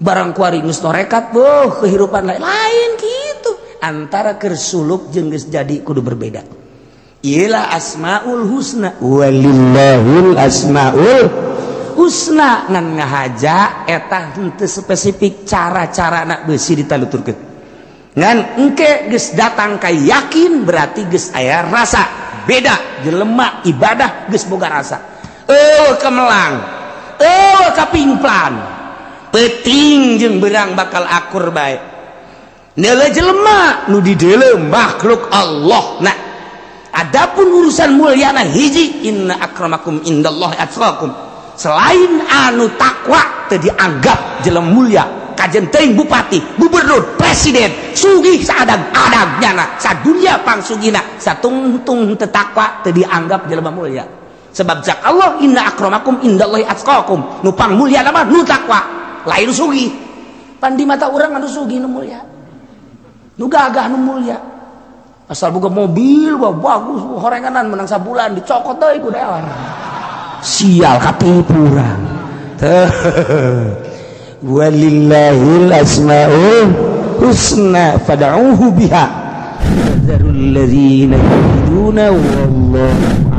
Barang kuari geus tarekat beuh kehidupan lain lain kitu. Antara keur suluk jeung geus jadi kudu berbeda. Iyalah asmaul husna walillahil asmaul husna ngan ngahaja eta henteu spesifik cara-carana beusi ditaluturkeun. Ngan engke geus datang ka yakin berarti geus aya rasa. Beda jelema ibadah geus boga rasa. Eueuh kemelang, eueuh kapingplan. Peuting jeung beurang bakal akur bae. Neuleuh jelema nu dideuleu makhluk Allah. Nah, adapun urusan mulyana hiji inna akramakum indallahi atqakum. Selain anu takwa teu dianggap jelema mulia. Kajen teuing bupati, gubernur, presiden, sugih saadang-adang nyana, sadunia pangsugina, satungtung teu takwa teu dianggap jelema mulia. Sebab cak Allah inna akramakum indallahi atqakum. Nu pang mulia mah nu takwa, lain sugih. Pan di mata urang anu sugih nu mulia. Nu gagah nu mulia. Asal boga mobil wah bagus horenganan menang sabulan dicokot deui ku daerah. Sial katipu urang. Walillahil asmaul husna fad'uhu biha. Dzarul ladzina yuriduna wallahu